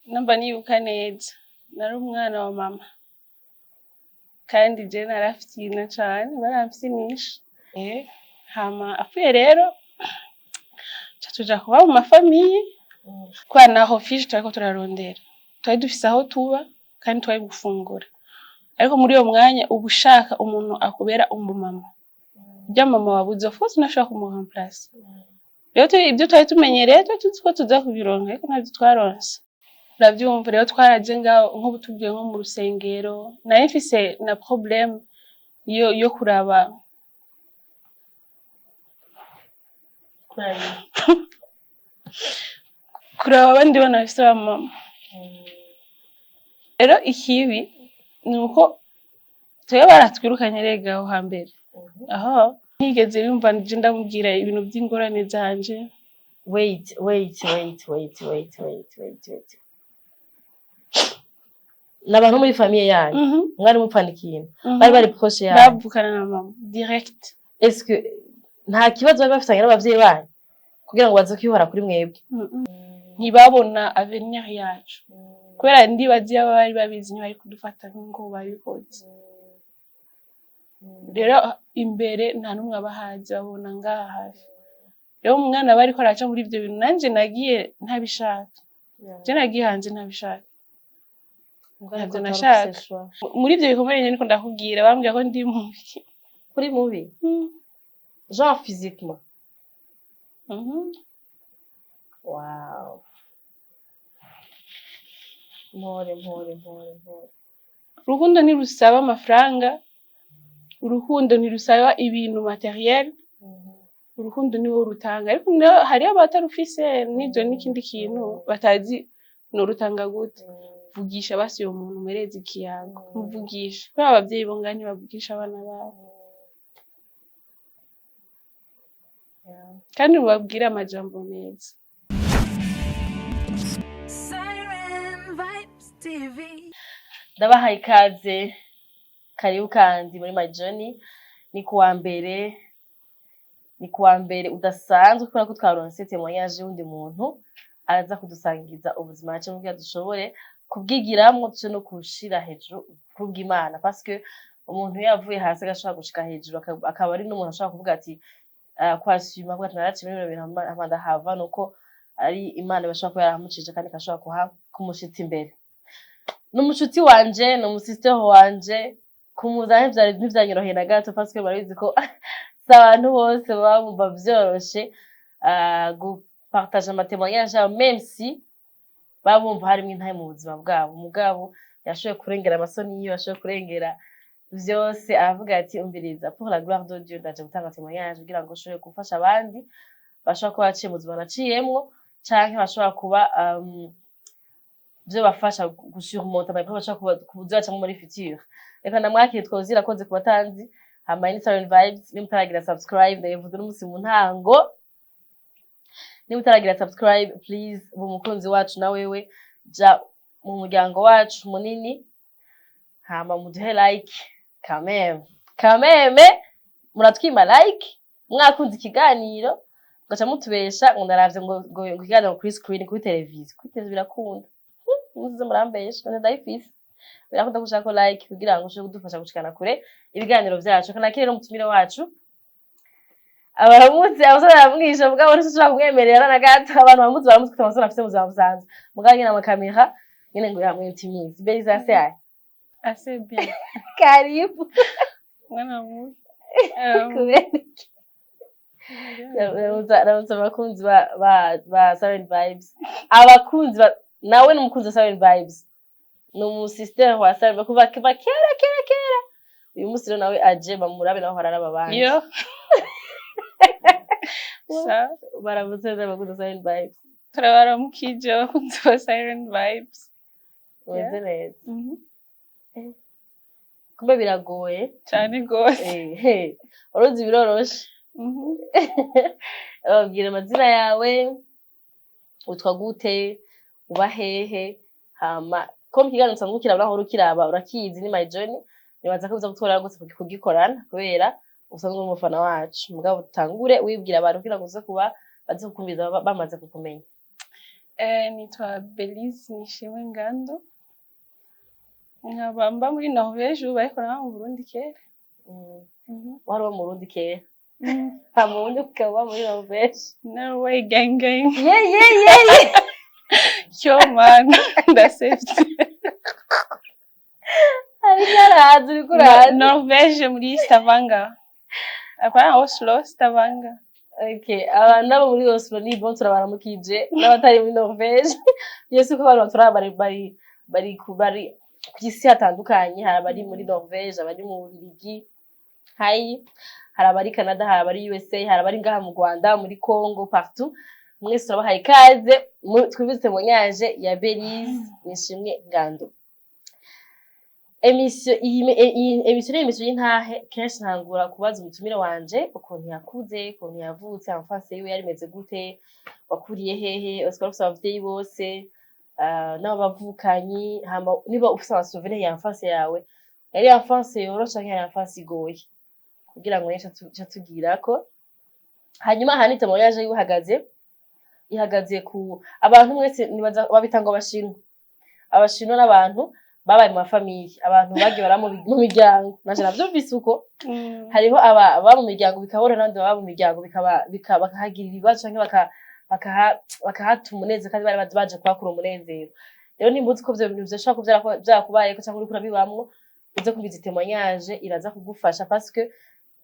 Numva nibuka neza, nari umwana wa mama, kandi je narafyina cane, baramfyinisha. Hama apfuye rero, ca tuja kuba mu ma familles, kubera na refuge twariko turarondera. Twari dufise aho tuba kandi twari gufungura, ariko muri uyo mwanya uba ushaka umuntu akubera umumama. Urya mama wabuze, of course ntashobora kumu remplacer. Rero ivyo twari tumenyereye, twari tuzi ko tuza kubironka, ariko ntavyo twaronse. Uravyumva rero, twaraje ngaho nk'ubu tuvuye nko mu rusengero, nari mfise na problème yo kuraba abandi bana bafise ba mama. Rero ikibi ni uko twebwe baratwirukanye rega aho hambere, aho ntigeze yumva nje ndamubwira ibintu vy'ingorane zanje. Wait, wait, wait, wait, wait, wait, wait, wait. Ni abantu muri famille yanyu? Mhm. Mwari mupfana ikintu? Mhm. Bari proche yanyu? Bavukana na mama direct. Est-ce que nta kibazo bari bafitanye n'abavyeyi banyu kugira ngo baze kwihora kuri mwebwe? Ntibabona avenir yacu, kubera ndibaza iyo bari babizi ntibari kudufata nk'uko babikoze. Rero imbere nta n'umwe aba ahazi, babona ngaha hafi. Rero umwana aba ariko araca muri ivyo bintu, nanje nagiye ntabishaka, je nagiye hanze ntabishaka, ntavyo nashaka. Muri ivyo bikomere nyene niko ndakubwira, bambwira ko ndi mubi. Kuri mubi? Genre physiquement? Mhm. Wow, mpore, mpore, mpore, mpore. Urukundo ntirusaba amafaranga, urukundo ntirusaba ibintu matériel, urukundo niwo rutanga. Ariko hariho abatarufise n'ivyo n'ikindi kintu batazi norutanga gute. Vugisha basi uyo muntu, umuhereze ikiyago, muvugishe, kubera abavyeyi bo ngaha ntibavugisha abana babo. Kandi mubabwire amajambo meza. Siren Vibes TV. Ndabahaye ikaze, karibu kandi muri my journey. Ni kuwa mbere, ni kuwa mbere udasanzwe, kubera ko twaronse témoignage y'uwundi muntu araza kudusangiza ubuzima yacu kugira dushobore kubwigiramwo, duce no kushira hejuru kubw'Imana, parce que umuntu iyo yavuye hasi agashobora gushika hejuru, akaba ari n'umuntu ashobora kuvuga ati kwasuma, avuga ati naraciye muri bino bintu hama ndahava, nuko ari Imana ibashobora kuba yarahamucije kandi ikashobora kuha kumushitsa imbere. Ni umucuti wanje, ni umusisiteri wanje. Kumuzana ntivyanyoroheye na gato, parce que barabizi ko si abantu bose baba bumva vyoroshe gupartager ama témoignages yabo, même si baba bumva harimwo intahe mu buzima bwabo. Mugabo yashoboye kurengera amasoni yiwe, yashoboye kurengera vyose, aravuga ati umviriza, pour la gloire de Dieu, ndaje gutanga témoignage kugira ngo nshobore gufasha abandi bashobora kuba baciye mu buzima naciyemwo, canke bashobora kuba vyo bafasha gusurmonter ama épreuves bashobora kuzobacamwo muri futur. Reka ndamwakire. Twozi irakoze ku batanzi. Hama ni Siren Vibes. Niba mutaragira subscribe, ndayivuze n'umusi mu ntango, niba utaragira subscribe, please, uba umukunzi wacu, na wewe ja mu muryango wacu munini. Hama muduhe like kameme, kameme muratwima like mwakunze ikiganiro, mugaca mutubesha ngo ndaravye ngo ikiganiro kuri screen, kuri televiziyo. Kuri televiziyo birakunda. Muze murambesha none ndayifise. Birakunda gushaka like kugira ngo ushobore kudufasha gushikana kure ibiganiro vyacu. Kanakire rero umutumire wacu. Abaramutse, abasore baramwisha, mugabo ntishobora kumwemerera na gato. Abantu bamuzi baramuzi ko amasore afise mu buzima busanzwe, mugabo nyene amakamera nyene ngo yamwintimize. Beriza se yaye? Assez bien. Karibu. Mwana mubi. Kubera iki? Ramutse abakunzi ba Siren Vibes, abakunzi ba nawe ni umukunzi wa Siren Vibes, ni umusisiteri wa Siren Vibes kuva kera kera kera. Uyu munsi rero nawe aje bamurabe, nawe ahora araba abandi. Yo. Sa Baramutse abakunzi ba Siren Vibes. Turabaramukije abakunzi ba Siren Vibes. Umeze neza? Mhm. Kumbe biragoye. Cyane gose. Uruzi biroroshe. Babwira amazina yawe, witwa gute, uba hehe? Hama ko mu kiganiro usanzwe ukiraba, naho ukiraba urakizi, ni my journey. Nibaza ko biza gutwara rwose kugikorana kubera usanzwe uri umufana wacu. Mugabo utangure wibwira abantu kugira ngo uze kuba baze kukumviza bamaze kukumenya. Nitwa Belize Nishimwe Ngando, nkaba mba muri Norvège ubu, ariko naba mu Burundi kera. Wari uwo mu Burundi kera, hama ubundi ukaba muri Norvège? Norway gang gang. Ye ye ye ye! Cyo mana, ndasevye. Ariko arahaza, uriko urahaza. Norvège, muri Stavanger, apana Oslo, Stavanger. Okay, abantu nabo muri Oslo ni bo turabaramukije, n'abatari muri Norvège. Yesu ko abantu batura bari ku isi hatandukanye. Hari abari muri Norvège, abari mu Bubiligi, hari abari Canada, hari abari USA, hari abari ngaha mu Rwanda, muri Congo, partout. Mwese turabahaye ikaze. Twibutse témoignage ya Belize Nishimwe Ngando. Émission iyi émission ni émission y'intahe. Kenshi ntangura kubaza umutumire wanje ukuntu yakuze, ukuntu yavutse, enfance yiwe yari imeze gute, wakuriye hehe, ese wari ufise abavyeyi bose, n'abavukanyi, hama niba ufise amasouvenir ya enfance yawe, yari enfance yoroshe canke yari enfance igoye, kugira ngo nico tugirako. Hanyuma aha ni témoignage yiwe ihagaze ku abantu mwese nibaza babita ngo abashinwa. Abashinwa n'abantu babaye mu mafamille, abantu bagiye bara mu miryango. Nanje navyumvise uko hariho aba mu miryango bikabora, n'abandi baba mu miryango bakahagirira ibibazo canke bakahata umunezero, kandi bari baje kuhakura umunezero. Rero nimba uzi ko ivyo bintu vyoshobora kuba vyarakubayeko canke uriko urabibamwo, uze kumviza témoignage, iraza kugufasha, parce que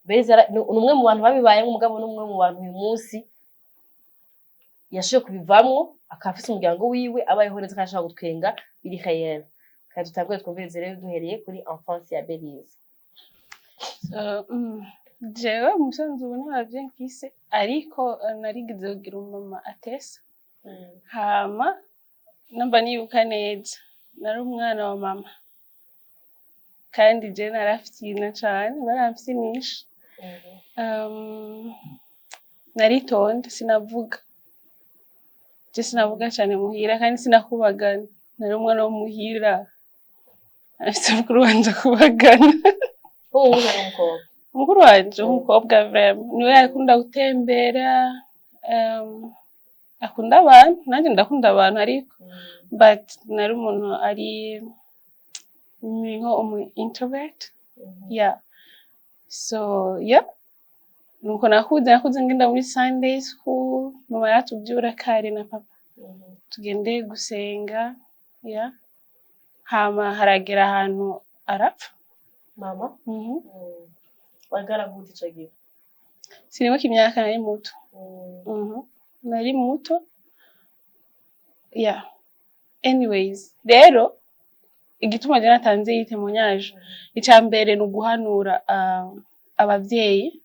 Beza ni umwe mu bantu babibayemwo, mugabo ni umwe mu bantu uyu munsi yashoboye kubivamwo, akaba afise umuryango wiwe, abayeho neza kandi ashobora gutwenga biri réel. Kandi dutangure twumvirize rero, duhereye kuri enfance ya Belize. So, jewe musanzwe ubu nta bavyeyi mfise, ariko narigeze kugira umumama atesa. Hama namba nibuka neza, nari umwana wa mama, kandi je narafyina cane, baramfyinisha. Naritonda, sinavuga, je sinavuga cane muhira, kandi sinakubagana. Nari umwana wo muhira, afise mukuru wanje akubagana. W'umuhungu n'umukobwa? Mukuru wanje w'umukobwa vraiment niwe yakunda gutembera, akunda abantu, nanje ndakunda abantu, ariko but nari umuntu ari ni nko umu introvert. Yeah, so yeah, nuko nakuze ngenda muri Sunday school. Mama yaratuvyura kare na papa, tugende gusenga. Yeah, hama haragera ahantu arapfa. Mama? Mhm. Wagara gute ico gihe? Sinibuka imyaka, nari muto. Nari muto. Yeah, anyways, rero igituma je natanze iyi témoignage, ica mbere ni uguhanura abavyeyi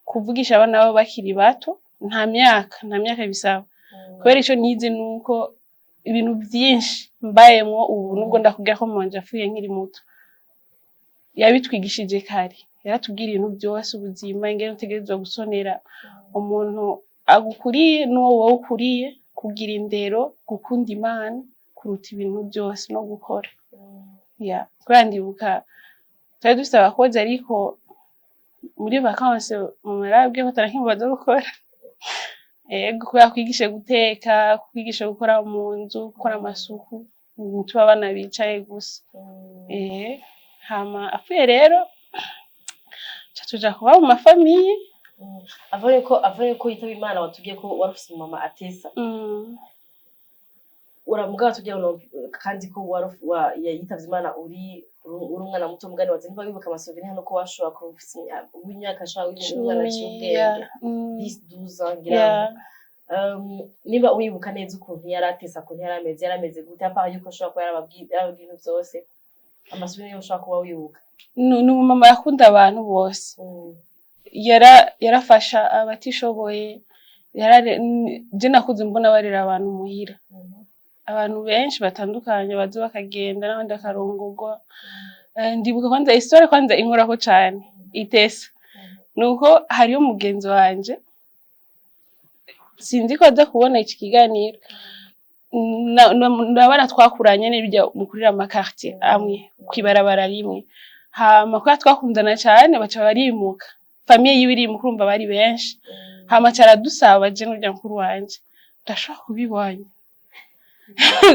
kuvugisha abana babo bakiri bato. Nta myaka bisaba, kubera ico nize nuko ibintu vyinshi mbayemwo ubu, nubwo ndakubwira ko mama wanje yapfuye nkiri muto, yabitwigishije kare. Yaratubwira ibintu byose, ubuzima, ingene utegerezwa gusonera umuntu agukuriye n'uwo wowe ukuriye, kugira indero, gukunda Imana kuruta ibintu byose, no gukora. Yeah, kubera ndibuka twari dufise abakozi, ariko muri vacances mama yarababwiye ko atanakimwe baza gukora. Ego, kubera kwigisha guteka, kwigisha gukora mu nzu, gukora amasuku, ntitube abana bicaye gusa. Hama apfuye rero, ca tuja kuba mu mafamille. Avant yuko yitaba Imana, watubwiye ko wari ufise umumama atesa. Uramuga watubwiye ngo kandi ko wari yitavye Imana uri umwana muto. Mugani waze niba wibuka amasouvenir hano ko washobora kuba ufise w'imyaka ashobora umwana aciye ubwenge, 10 12 ans ngira ngo. Niba wibuka neza ukuntu yari atesa, ukuntu yari ameze gute, à part yuko ashobora kuba yarababwiye ibintu vyose, amasouvenir ushobora kuba wibuka? Ni umumama yakunda abantu bose. Yarafasha abatishoboye. Je nakuze mbona barera abantu muhira, abantu benshi batandukanye baza bakagenda, n'abandi bakarongorwa. Ndibuka kwanza histoire kwanza inkorako cane itesa, nuko hariyo umugenzi wanje, sinzi ko aza kubona iki kiganiro, nabana twakuranye n'ibijya mukurira ama quartier amwe, kwibarabara rimwe. Hama kubera twakundana cane, baca barimuka, famille yiwe irimuka, urumva bari benshi. Hama ca aradusaba, je n'urya mukuru wanje, ndashobora kuba iwanyu.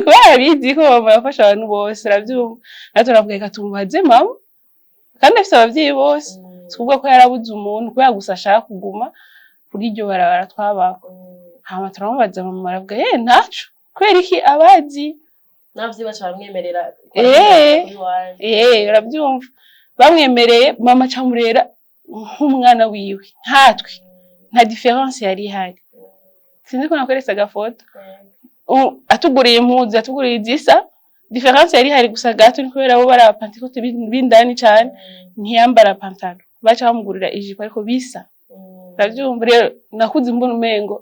Kubera abizi ko mama yafasha abantu bose, uravyumva. Natwe turavuga reka tumubaze mama, kandi afise abavyeyi bose. Si kuvuga ko yarabuze umuntu kubera gusa ashaka kuguma kuri iryo barabara twabako. Hama turamubaza, mama aravuga ye ntaco, kubera iki abazi. N'abavyeyi bacu baramwemerera. Kuri iwanyu. Uravyumva, bamwemereye, mama acamurera nk'umwana wiwe nkatwe, nta différence yari ihari. Sinzi ko nakweretse agafoto. Atuguriye impuzu, atuguriye izisa, différence yari ihari gusa gato ni kubera bo bari abapantekote b'indani cane, ntiyambara pantalo, baca bamugurira ijipo ariko bisa. Uravyumva rero, nakuze mbona umengo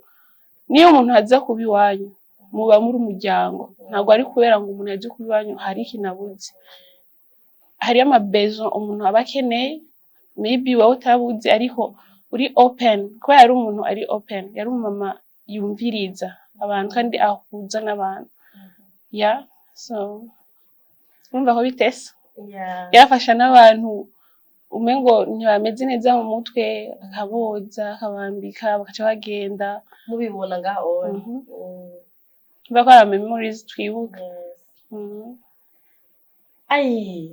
niyo umuntu aza kuba iwanyu muba muri umuryango, ntabwo ari kubera ngo umuntu aje kuba iwanyu hari ikintu abuze. Hariyo ama besoins umuntu aba akeneye, maybe wowe utabuze ariko uri open, kubera yari umuntu ari open, yari umumama yumviriza abantu kandi ahuza n'abantu. Yeah, so urumva ko bitesa. Yarafasha n'abantu umengo ntibameze neza mu mutwe, akaboza, akabambika, bakaca bagenda. Mubibona ngaho? Mhm. Urumva ko ari ama memories twibuka. Ai,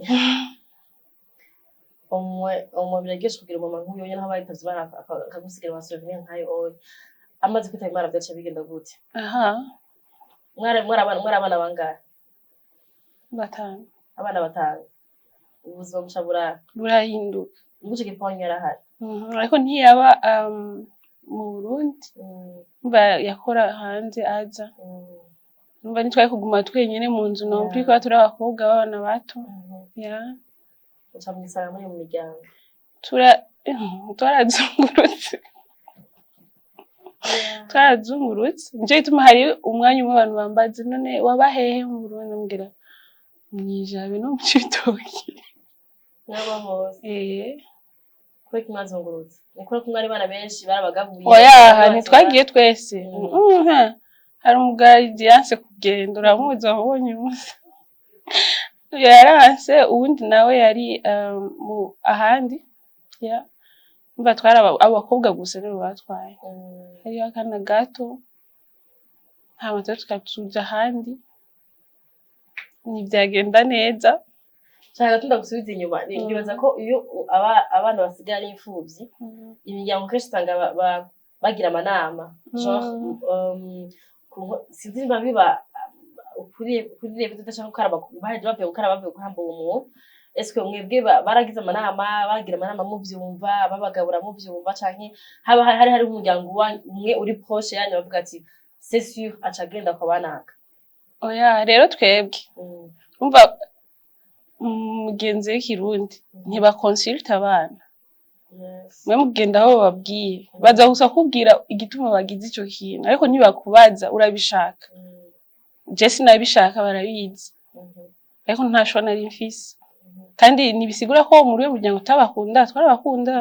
umwe umwe biraryoshe kugira umumama nk'uyu nyene, aho bayitavye Imana akagusigira ama souvenir nkayo. Oya, amaze kwitaba Imana vyaciye bigenda gute? Aha. Mwari abana bangahe? Batanu. Abana batanu, ubuzima buca burahinduka. Muco giponyo yarahari? Ariko ntiyaba mu Burundi. Umva, yakora hanze aza. Umva, ntitwari kuguma twenyene mu nzu non plus, kuba turi abakobwa b'abana bato. Yeah. Uca mwisanga muri mu miryango. Twarazungurutse, twarazungurutse. Nico gituma hari umwanya umwe abantu bambaza none waba hehe mu Burundi, mbwira mw'ijabe no mu Cibitoke. Mwaba hose? Eh. Kubera ko mwazungurutse ni kubera ko mwari abana benshi barabagabuye? Oya, ntitwagiye twese. Hari umugabo yanse kugenda, uramuzi, wamubonye umunsi yaranse, uwundi nawe yari mu ahandi. Yeah. Umva, twari abakobwa gusa nibo batwaye. Hariho akana gato, hama twe tukaja ahandi, ntivyagenda neza. Nshaka gato ndagusubiza inyuma. Ndibaza ko iyo abana basigaye ari imfuvyi, imiryango kenshi usanga bagira amanama genre, sinzi niba biba kuri level tudashaka gukaraba, baheje bavuye gukaraba, bavuye guhamba uwo muntu. Est-ce que mwebwe baragize amanama, bagira amanama muvyumva, babagabura muvyumva, canke haba hari umuryango umwe uri proche yanyu bavuga ati c'est sûr aca agenda kwa banaka? Oya, rero twebwe, umva, mugenzi w'ikirundi ntibakonsulta abana. Mwe mugenda aho bababwiye, baza gusa kubwira igituma bagize ico kintu, ariko ntibakubaza urabishaka. Je sinabishaka, barabizi, ariko nta choix nari mfise. Kandi ntibisigura ko muri uwo muryango utabakunda, twarabakunda.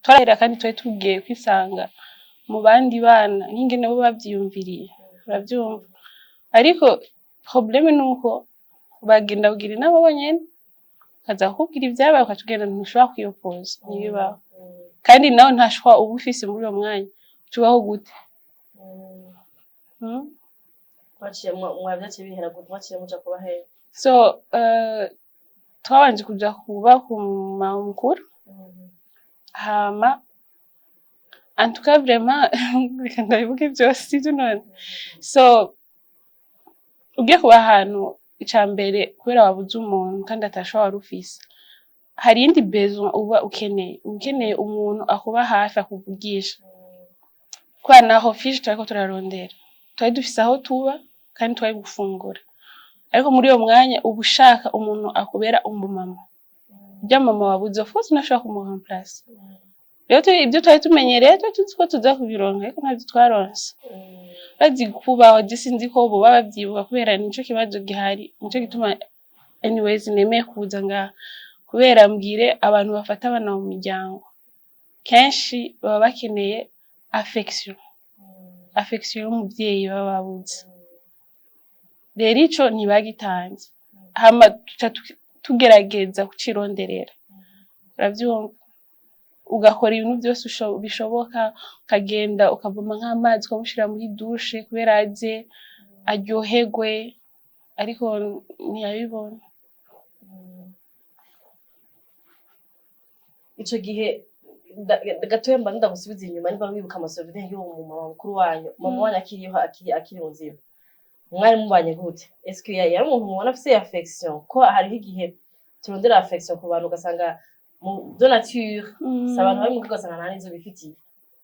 Twarahera kandi twari tugiye kwisanga mu bandi bana nk'ingene bo bavyiyumviriye, uravyumva. Ariko problème ni uko bagenda kugira inama bonyene, bakaza kukubwira ivyabaye, ukaca ugenda, ntushobora kwiyopoza, ntibibaho. Kandi nawe nta choix uba ufise muri uwo mwanya, ucubaho gute? Mm? Mwaciye mwa vyaciye bihera gute? Mwaciye muja kuba hehe? So twabanje kuja kuba ku mama mukuru. Hama en tout cas vraiment reka ndabivuge vyose, sivyo none? So ugiye kuba ahantu, ica mbere kubera wabuze umuntu kandi ata choix wari ufise, hari iyindi besoin uba ukeneye, uba ukeneye umuntu akuba hafi, akuvugisha. Kubera na refuge twariko turarondera, twari dufise aho tuba kandi twari gufungura, ariko muri uyo mwanya uba ushaka umuntu akubera umumama. Urya mama wabuze, of course ntashobora kumuremplace. Rero ibyo twari tumenyereye twari tuzi ko tuza kubironka, ariko ntavyo twaronse. Bazi kubaho, je sinzi ko boba bavyibuka, kubera nico kibazo gihari. Nico gituma anyways nemeye kuza ngaha, kubera mbwire abantu bafata abana mu miryango, kenshi baba bakeneye affection, affection y'umuvyeyi baba babuze. Rero ico ntibagitanze, hama tuca tugerageza kucironderera, uravyumva. Ugakora ibintu vyose bishoboka, ukagenda ukavoma nk'amazi ukamushira muri douche kubera aze. Aryoherwe, ariko ntiyabibona. Ico gihe gatoya mba ndagusubiza inyuma, niba wibuka ama souvenirs y'uwo mu mama mukuru wanyu, mama wanyu akiriho, akiri muzima, mwari mubanye gute? Est-ce que yari umuntu mubona afise affection? Ko hariho igihe turondera affection ku bantu, ugasanga mu de nature si abantu bari mu rugo, ugasanga nta n'izo bifitiye,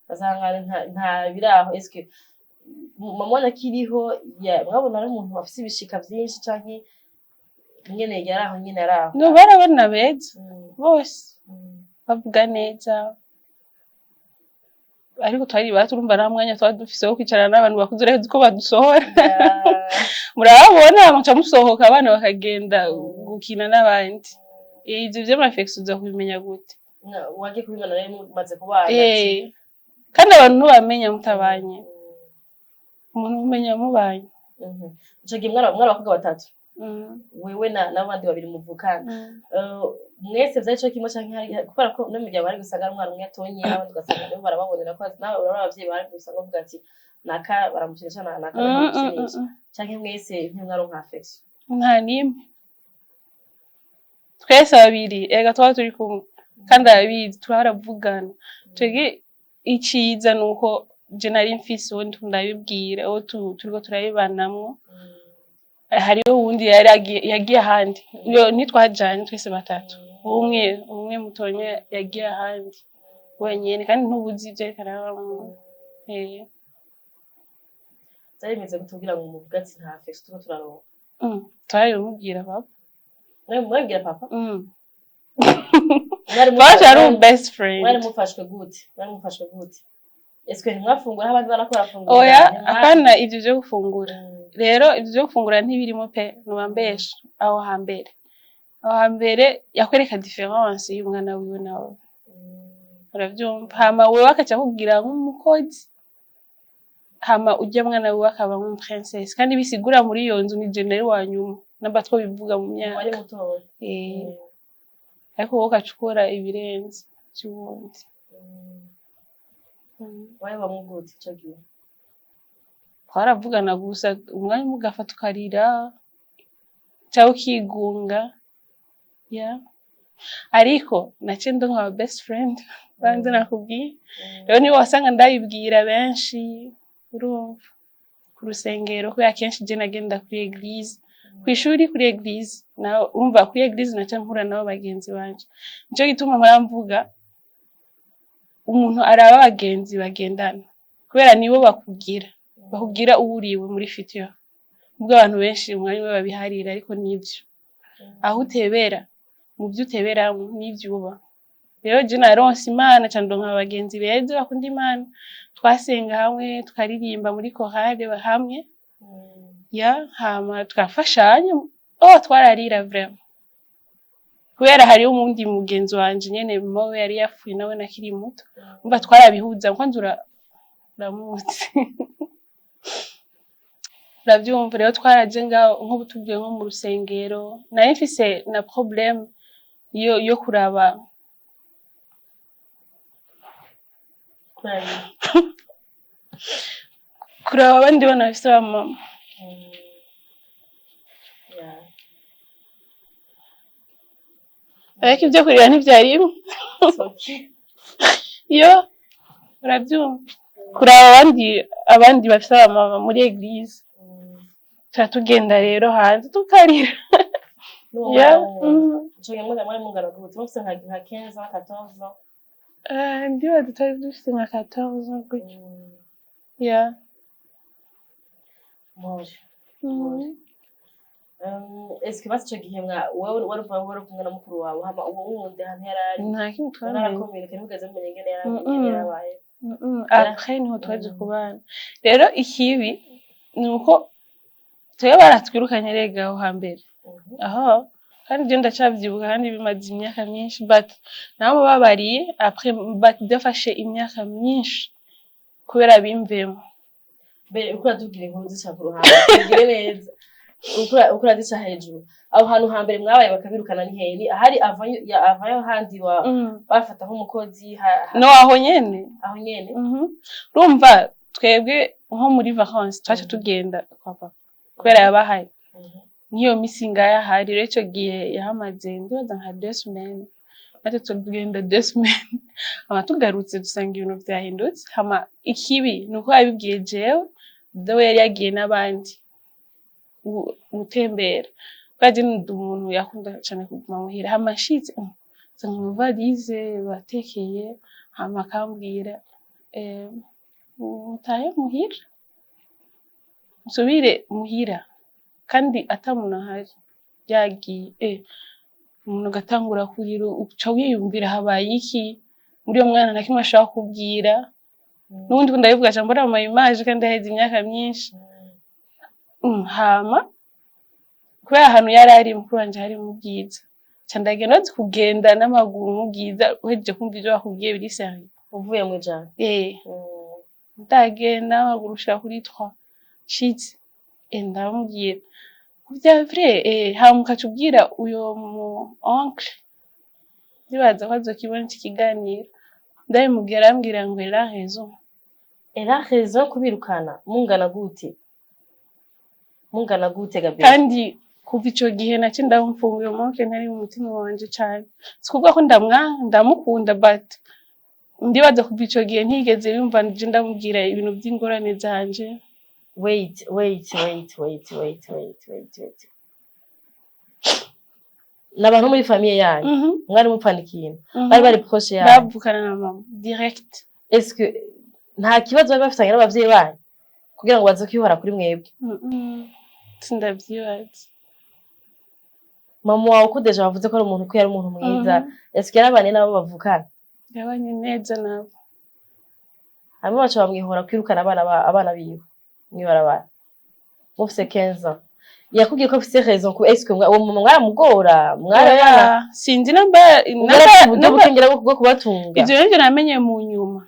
ugasanga nta biraho. Est-ce que mama wanyu akiriho mwabona ari umuntu afise ibishika vyinshi, canke nyene yari aho, nyene ari aho? No, barabona beza bose, bavuga neza, ariko twari baturumva nta mwanya twari dufise wo kwicarana n'abantu bakuze. Uretse ko badusohora, murababona, muca musohoka, abana bakagenda gukina n'abandi. Ivyo vy'ama affection uza kubimenya gute? Wagiye kubibona rero mumaze kubana? Eh, kandi abantu ntubamenya mutabanye, umuntu umenya mubanye. Ico gihe mwari abakobwa batatu? Mm. Wewe na n'abandi babiri muvukana. Mwese vyari co kimwe, canke kubera ko no mu miryango hari gusanga ari umwana umwe atonye, abandi ugasanga nibo barababonera, ko nawe urabona abavyeyi bari gusanga bavuga ati naka baramukinisha na naka baramukinisha, canke mwese ntimwaronka affection? Nta n'imwe. Twese babiri ega twaba turi kumwe, kandi arabizi, twaravugana. Twebwe iciza ni uko je nari mfise uwo ndabibwira, uwo turiko turabibanamwo. Hariho uwundi yari yagiye ahandi. Iyo ntitwajanye twese batatu, umwe umwe mutonya yagiye ahandi wenyene, kandi ntubuzi ivyo ariko arabamwo. Vyari bimeze gute kugira ngo muvuge ati nta affection turiko turaronka? Twarabimubwira papa. Mwabwira papa? Mm. Mwari Twaje ari best friend. Mwari mufashwe gute? Mwari mufashwe gute? Est-ce que ntimwafungura aho abandi barako barafungura? Oya, apana ivyo vyo gufungura. Rero ivyo vyo gufungura ntibirimo pe, noba mbesha. Aho hambere, aho hambere yakwereka différence y'umwana wiwe nawe, uravyumva? Hama wewe akaca akubwira nk'umukozi, hama urya mwana wiwe akaba nk'umu princesse. Kandi bisigura muri iyo nzu ni je nari wa nyuma, namba twobivuga mu myaka. Wari mutoya. Eh, ariko wowe ugaca ukora ibirenze vy'uwundi. Wabibamwo gute ico gihe? Twaravugana gusa, umwanya umwe ugafata ukarira canke ukigunga, yeah. Ariko naciye ndonka aba best friend banze nakubwiye. Rero nibo wasanga ndabibwira benshi, urumva, ku rusengero, kubera kenshi je nagenda kuri église, kw'ishuri, kuri église. Nawe urumva, kuri église naca mpura nabo bagenzi banje. Nico gituma mpora mvuga, umuntu araba abagenzi bagendana, kubera nibo bakubwira uwo uriwe muri future. Nubwo abantu benshi umwanya umwe babiharira, ariko nivyo, aho utebera, mu vyo uteberamwo n'ivyo uba. Rero je naronse Imana, ca ndonka abagenzi beza bakunda Imana, twasenga hamwe, tukaririmba muri chorale hamwe, ya hama twafashanya. Oh, twararira vraiment, kubera hariho umundi mugenzi wanje nyene mama we yari yapfuye nawe nakiri muto. Umva, twarabihuza kwanza, uramuzi, uravyumva? Rero twaraje ngaho, nk'ubu tuvuye nko mu rusengero, nari mfise na problème yo kuraba Kurarira. Kuraba abandi bana bafise ba mama. Ariko ivyo kurira ntivyarimwo. It's okay. Yo, uravyumva, kuraba abandi bafise aba mama muri église, tuba tugenda rero hanze tukarira. N'uwo Yeah. mwana wundi. Ico gihe mwari mungana gute? Mufise nka 15 ans, 14 ans? Ndibaza twari dufise nka 14 ans gutyo. Yeah. Mpore. Est-ce que basi ico gihe wewe wari kumwe na mukuru wawe, hama uwo wundi ahantu yari ari? Nta kintu twamenye. Mwarakominika, ntimugeze mumenya ingene ingene yarabaye? Après niho twaje kubana. Rero ikibi ni uko twebwe baratwirukanye rega aho hambere. Aho kandi je ndacavyibuka, kandi bimaze imyaka myinshi, but nabo babariye après, but byafashe imyaka myinshi kubera bimvemo. Mbere uko uratubwira inkuru zica ku ruhande, tubwire neza, uko urazica hejuru. Aho hantu hambere mwabaye bakabirukana ni hehe? Ni ahari avayo avayo handi wa bafata nk'umukozi No, aho nyene. Aho nyene. Urumva, twebwe nko muri vacances twaca tugenda kwa papa. Kubera yabahaye nk'iyo misi ngayo ahari. Rero ico gihe yahamaze, ndibaza nka 2 semaines, natwe tugenda 2 semaines, hama tugarutse dusanga ibintu vyahindutse. Hama ikibi ni uko yabibwiye jewe, dawe yari yagiye n'abandi gutembera, kubera je ndi umuntu yakunda cane kuguma muhira. Hama nshitse nsanga amavalise batekeye, hama akambwira mutahe muhira, musubire muhira, kandi ata muntu ahari, yagiye. Umuntu agatangura kurira, uca wiyumvira habaye iki muri uyo mwana, nta kimwe ashobora kubwira n'ubundi. Ko ndabivuga ca mbona ama image, kandi haheze imyaka myinshi. Hama kubera ahantu yari ari mukuru wanje hari mu Bwiza, ca ndagenda. Uzi kugenda n'amaguru mu Bwiza uhejeje kumva ivyo bakubwiye biri sérieux? Uvuye mw'ijana? Eh. Ndagenda n'amaguru gushika kuri trois, nshitse ndamubwira vya vrai. Hama ukaca ubwira uyo mu oncle, ndibaza ko azokibona iki kiganiro, ndabimubwira arambwira ngo elle a raison. Elle a raison kubirukana mungana gute, mungana gute, Gabriel? Kandi kuva ico gihe naci ndamupfunga uyo oncle, ntari mu mutima wanje cane. Si kuvuga ko ndamwanka, ndamukunda, but ndibaza kuva ico gihe ntigeze yumva nje ndamubwira ibintu vy'ingorane zanje. Wait, wait, wait, wait, wait, wait, wait, wait. N'abantu muri famille yanyu? Mhm. Mwari mupfana ikintu? Mhm. Bari proche yanyu? Bavukana na mama direct. Est-ce que nta kibazo bari bafitanye n'abavyeyi banyu kugira ngo baze kwihora kuri mwebwe? Sindavyibaza. Mama wawe, ko déjà bavuze ko ari umuntu, ko yari umuntu mwiza, est-ce que yarabanye n'abo bavukana? Yabanye neza nabo. Hanyuma baca bamwihora kwirukana abana biwe mw'ibarabara mufise 15 ans. Yakubwiye ko afise raison ku est-ce que uwo mama mwaramugora, mwarabana? Oya, sinzi namba. Mwari uburyo bukengera bwo kubatunga? Ivyo nivyo namenye mu nyuma.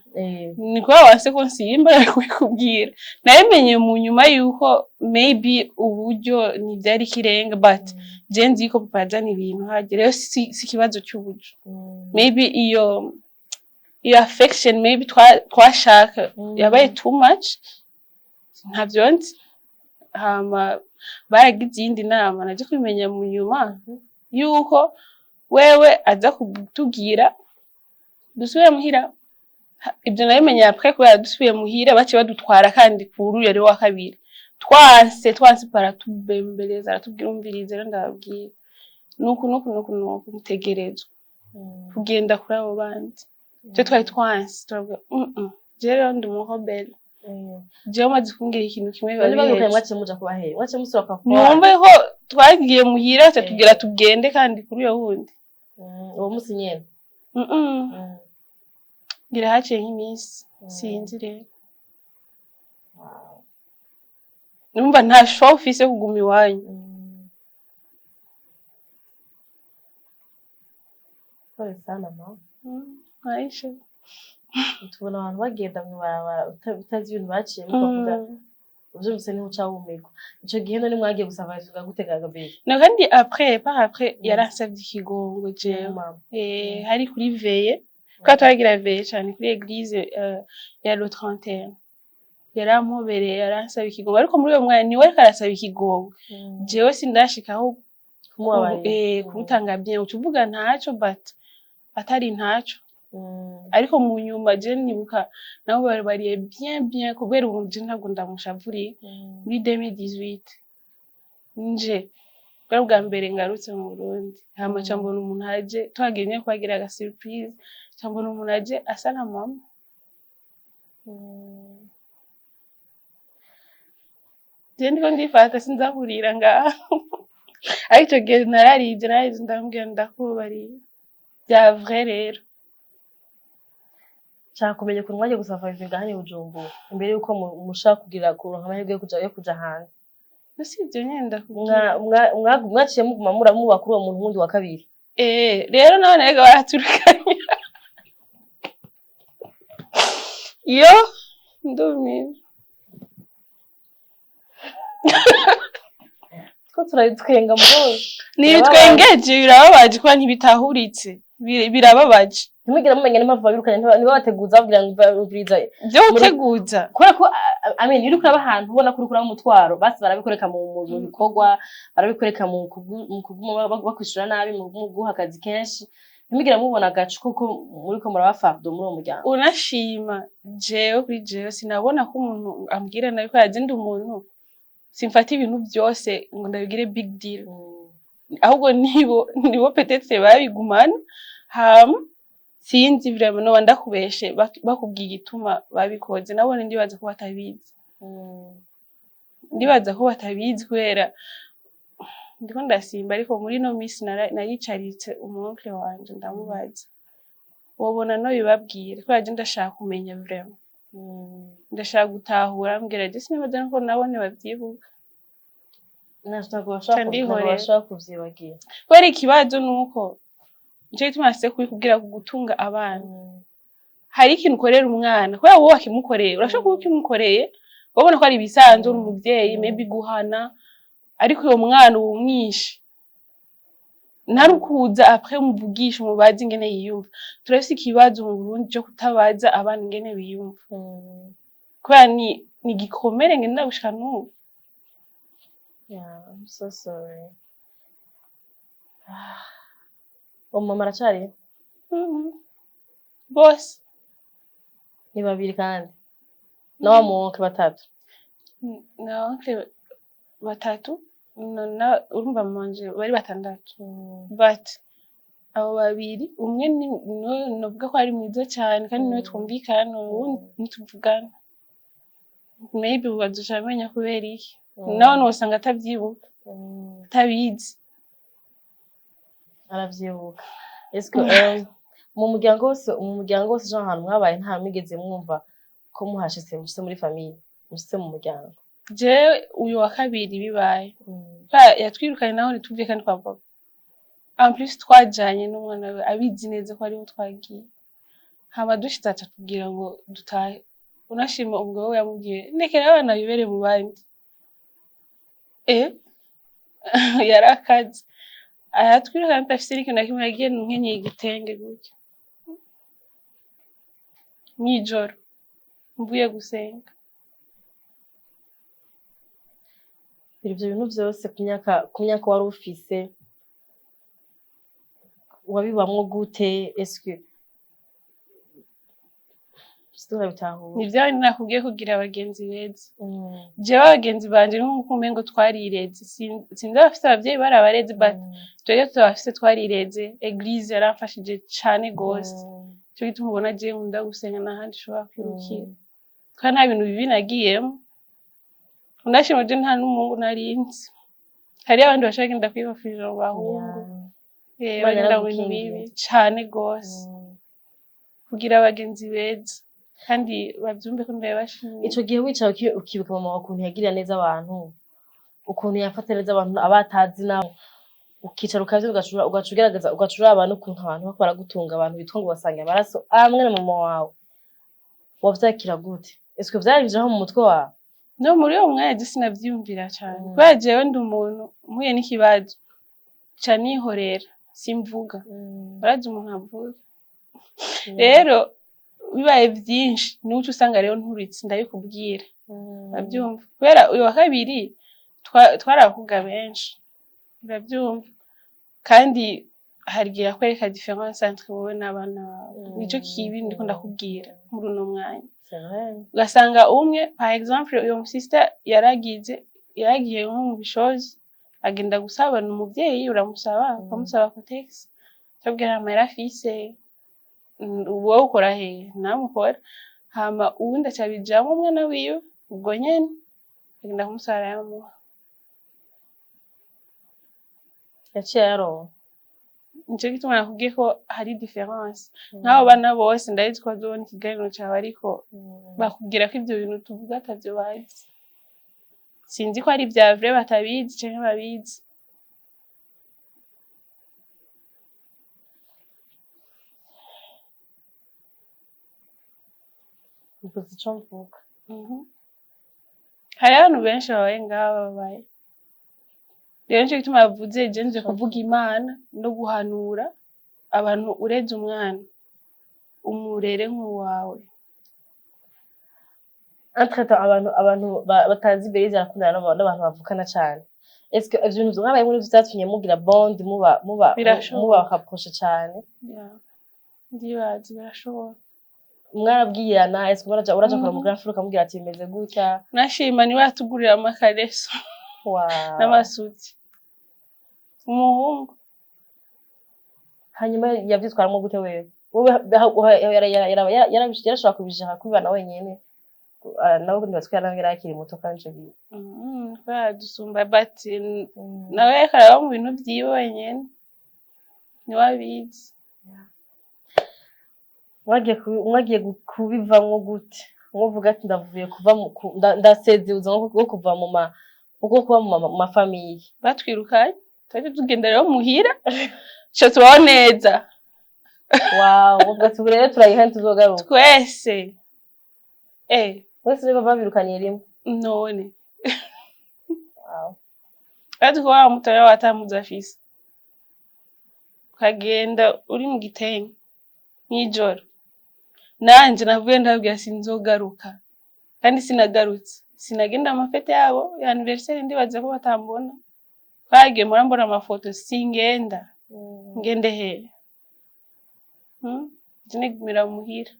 Ni kuba wase ko nsimba kubikubwira, nabimenye mu nyuma yuko maybe uburyo ntivyari ikirenga, but je nzi ko papa yazana ibintu harya. Rero si ikibazo c'uburyo. Maybe iyo affection maybe twashaka yabaye too much, ntavyo nzi. Hama baragize iyindi nama, naje kubimenya mu nyuma yuko wewe aza kutubwira dusubire muhira. Ibyo nabimenye après, kubera dusubiye muhira baciye badutwara kandi kuri uyu ari wa kabiri. Twanse, twanse, baratubembereza, aratubwira: "Umvirize rero ndababwira, nuku nuku nuku nuku, mutegerezwa kugenda kuri abo bandi." Ivyo twari twanse, turavuga jewe rero ndi umurebelle, jewe umaze kumbwira ikintu kimwe biba None babirukanye, biheze. mwaciye muja kubahera, mwaciye musubira kwa Mwumve ko twagiye muhira, tubwira tugende kandi kuri uyo wundi. Uwo musi nyene? Ngira haciye nk'iminsi, sinzi rero. Numva nta choix ufise yo kuguma iwanyu. Pole sana, mama. Maisha. Tubona abantu bagenda mw'ibarabara utazi ibintu baciyemo, ukavuga uvyumvise niho uca wumirwa. Ico gihe none mwagiye gusavaringa gute ga Gabriel? No, kandi après, par après yaransavye ikigongo jewe. Mama. Hari kuri veillée, kubera twaragira veillée cane kuri église ya le 31, yarampobereye, yaransaba ikigongo, ariko muri uwo mwanya niwe ariko arasaba ikigongo, jewe sindashikaho. Kumubabarira. Kumutanga bien, uca uvuga ntaco, but atari ntaco. Ariko mu nyuma je nibuka nabo barbariye bien bien, kubera ubu je ntabwo ndamushavuriye. Muri 2018 nje bwari bwa mbere ngarutse mu Burundi, hama ca mbona umuntu aje, twagiye nyene kubagira aga surprise, ca mbona umuntu aje asa na mama. Je ndiko ndifata sinza kurira ngaha, ariko ico gihe nararize, nararize, ndamubwira ndakubabariye vya vrai rero. Nshaka kumenya ukuntu mwagiye gusavaringa hano i Bujumbura imbere yuko mushaka kugira kuronka amahirwe yo kuja hanze. Si ivyo nyene ndakubwira. Mwaciye muguma muba kuri uwo muntu wundi wa kabiri? Rero none rega baraturukanye yo, ndumiwe. Two turabitwenga mugabo. Ntibitwengeje, birababaje kuba ntibitahuritse. Birababaje. Ntimwigera mumenya n'impamvu babirukanye, ntibabateguza babwira ngo umviriza? Vyo guteguza. Kubera ko I mean, iyo uriko uraba ahantu ubona ko uriko uraba umutwaro, basi barabikoreka mu bikorwa, barabikwereka mu kuguma bakwishura nabi, mu guha akazi kenshi, ntimugire mubona agacu kuko muriko muraba fardeau muri uwo muryango. Unashima jewe, kuri jewe sinabona ko umuntu ambwira nabi, ko ndi umuntu simfata ibintu byose ngo ndabigire big deal. Ahubwo nibo peut-être babigumana. Hama sinzi vraiment, noba ndakubeshe bakubwiye igituma babikoze. Nabone ndibaza ko batabizi, ndibaza ko batabizi kubera ndiko ndasimba. Ariko muri ino minsi naricaritse umu oncle wanje, ndamubaza wobona no bibabwira, kubera je ndashaka kumenya vraiment, ndashaka gutahura. Ambwira je sinibaza ko nabone bavyibuka. Ntabwo bashobora Ca ndihorera. Ntabwo bashobora kuvyibagira. Kubera ikibazo nuko nico gituma nase kubikubwira, ku gutunga abana hari ikintu ukorera umwana kubera wowe wakimukoreye. Urashobora kuba ukimukoreye wabona ko ari ibisanzwe, uri umuvyeyi, maybe guhana, ariko uyo mwana uba umwishe. Ntarukuza après umuvugisha, umubaze ingene yiyumva. Turafise ikibazo mu Burundi co kutabaza abana ingene biyumva, kubera ni igikomere ngenda gushika n'ubu. Yeah, I'm so sorry. Ah. Uwo mama aracari? Mhm. Bose. Ni babiri kandi na wa mu oncle, batatu. Na oncle batatu, urumva mama wanje bari batandatu, but abo babiri, umwe ni niwe novuga ko ari mwiza cyane kandi niwe twumvikana, uwundi ntituvugana. Maybe bazoca bamenya kubera iki. Nawe nosanga atavyibuka, atabizi. Aravyibuka. Est-ce que mu muryango wose, genre ahantu mwabaye, nta mwigeze mwumva ko muhashitse, mushitse muri famille, mushitse mu muryango? Jewe uyu wa kabiri bibaye, yatwirukanye naho ntituvuye kandi kwa papa. En plus twajanye n'umwana we, abizi neza ko ariho twagiye. Hama dushitse aca tubwira ngo dutahe. Unashima umugabo we yamubwiye ndekera abana bibere mu bandi. Yarakaze, aratwirukana tudafise n'ikintu na kimwe. Yagiye nkenyeye igitenge gutya mw'ijoro mvuye gusenga. Ivyo bintu vyose ku myaka wari ufise, wabibamwo gute? Est-ce que turabitahura? Ni vya bindi nakubwiye, kugira abagenzi beza. Jewe abagenzi banje ni nkuko umengo twarireze. Sinzi abafise abavyeyi barabareze, but twebwe turabafise, twarireze. Église yaramfashije cane gose. Nico gituma ubona jewe nkunda gusenga, ntahandi nshobora kwirukira, kandi nta bintu bibi nagiyemwo. Unashima je nta n'umuhungu narinzi. Hariyo abandi bashaka genda kwibafirira mu bahungu. Imana Bagenda mu bintu yaragukingiye. bibi cane gose. Kugira abagenzi beza kandi bavyumve ko ndabibashimiye. Ico gihe wicaye ukibuka mama wawe, ukuntu yagirira neza abantu, ukuntu yafata neza abantu abatazi nabo, ukicara ukavyo, ugaca ugerageza, ugaca uraba n'ukuntu abantu bariko baragutunga, abantu bitwa ngo basangiye amaraso amwe na mama wawe, wavyakira gute? Est-ce que vyari mu mutwe wawe? No muri uwo mwanya je sinavyiyumvira cane, kubera jewe ndi umuntu mpuye n'ikibazo ca nihorera, simvuga. Urazi umuntu avuga rero bibaye vyinshi, niwe uca usanga rero nturitse ndabikubwira. Uravyumva? Kubera uyu wa kabiri twari abakobwa benshi, uravyumva? Kandi hari igihe akwereka différence entre wowe n'abana bawe. Nico kibi ndiko ndakubwira muri uno mwanya. C'est vrai. Ugasanga umwe, par exemple uyo sister, yaragiye nko mu bishozi, agenda gusabana umuvyeyi, uramusaba, ukamusaba Kotex, acabwira amahera afise. Wowe ukora hehe? Namukora. Hama uwundi aca abijamwo, umwana wiwe ubwo nyene agenda kumusaba, arayamuha. Yaciye ayaronka. Nico gituma nakubwiye ko hari différence. Nk'abo bana bose ndabizi ko bazobona ikiganiro cawe, ariko bakubwira ko ivyo bintu tuvuga atavyo bazi. Sinzi ko ari ivya vrai batabizi canke babizi. Mbuze ico mvuga. Hariho abantu benshi babaye ngaha babaye. Rero nico gituma bavuze je nje kuvuga Imana no guhanura abantu: ureze umwana, umurere nk'uwawe. Entre temps, abantu batazi Belize arakundana n'abantu bavukana cane. Est-ce que ivyo bintu mwabaye muri vyatumye mugira bond, muba Birashoboka. muba rapproché cane? Yeah. Ndibaza birashoboka. Mwarabwirana? Est-ce que uraja kura Mhm. mu grand frère ukamubwira ati bimeze gutya? Nashima niwe yatugurira amakareso n'amasuti, umuhungu. Hanyuma yavyitwaramwo gute wewe? Wowe yarashobora kubijera kubibana wenyene? Ah, nawe ndibaza ko yari akiri muto kandi ico gihe. Kubera dusumba, but nawe ariko araba mu bintu vyiwe wenyene, niwe abizi. Mwagiye kubivamwo gute? Mwovuga ati ndavuye kuva ndasezeye ubuzima bwo kuva mu ma bwo kuba mu ma famille. Batwirukanye, twaje tugenda rero muhira, co tubaho neza. Wow, uvuga ati ubu rero turayiha, ntituzogaruka. Twese, eh. Mwese niba babirukaniye rimwe? None. Wow. Kandi kuba wa mutoya watamuzi afise, ukagenda uri mu gitenge mw'ijoro, nanje navuye ndababwira sinzogaruka, kandi sinagarutse. Sinagenda ama fêtes yabo ya anniversaire, ndibaza ko batambona. Twagiye mpora mbona amafoto, singenda. Ngende hehe? Je nigumira muhira,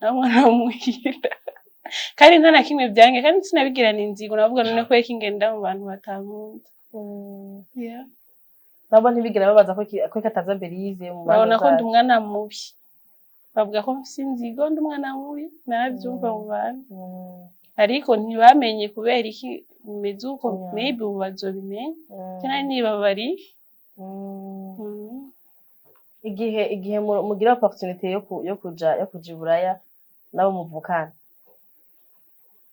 nawe umwana wo muhira, kandi nta na kimwe vyange, kandi sinabigirana inzigo. Navuga none kubera ko ingenda mu bantu batankunda? Yeah. Nabo ntibigera babaza ko kataza Belize mu Babona ko ndi zacu. umwana mubi, bavuga ko mfise inzigo, ndi umwana mubi, naravyumva mu bantu. Ariko ntibamenye kubera iki bimeze uko. Maybe ubu bazobimenya. Nari nibabariye. Igihe mugira opportunité yo kuja i Buraya nabo muvukana,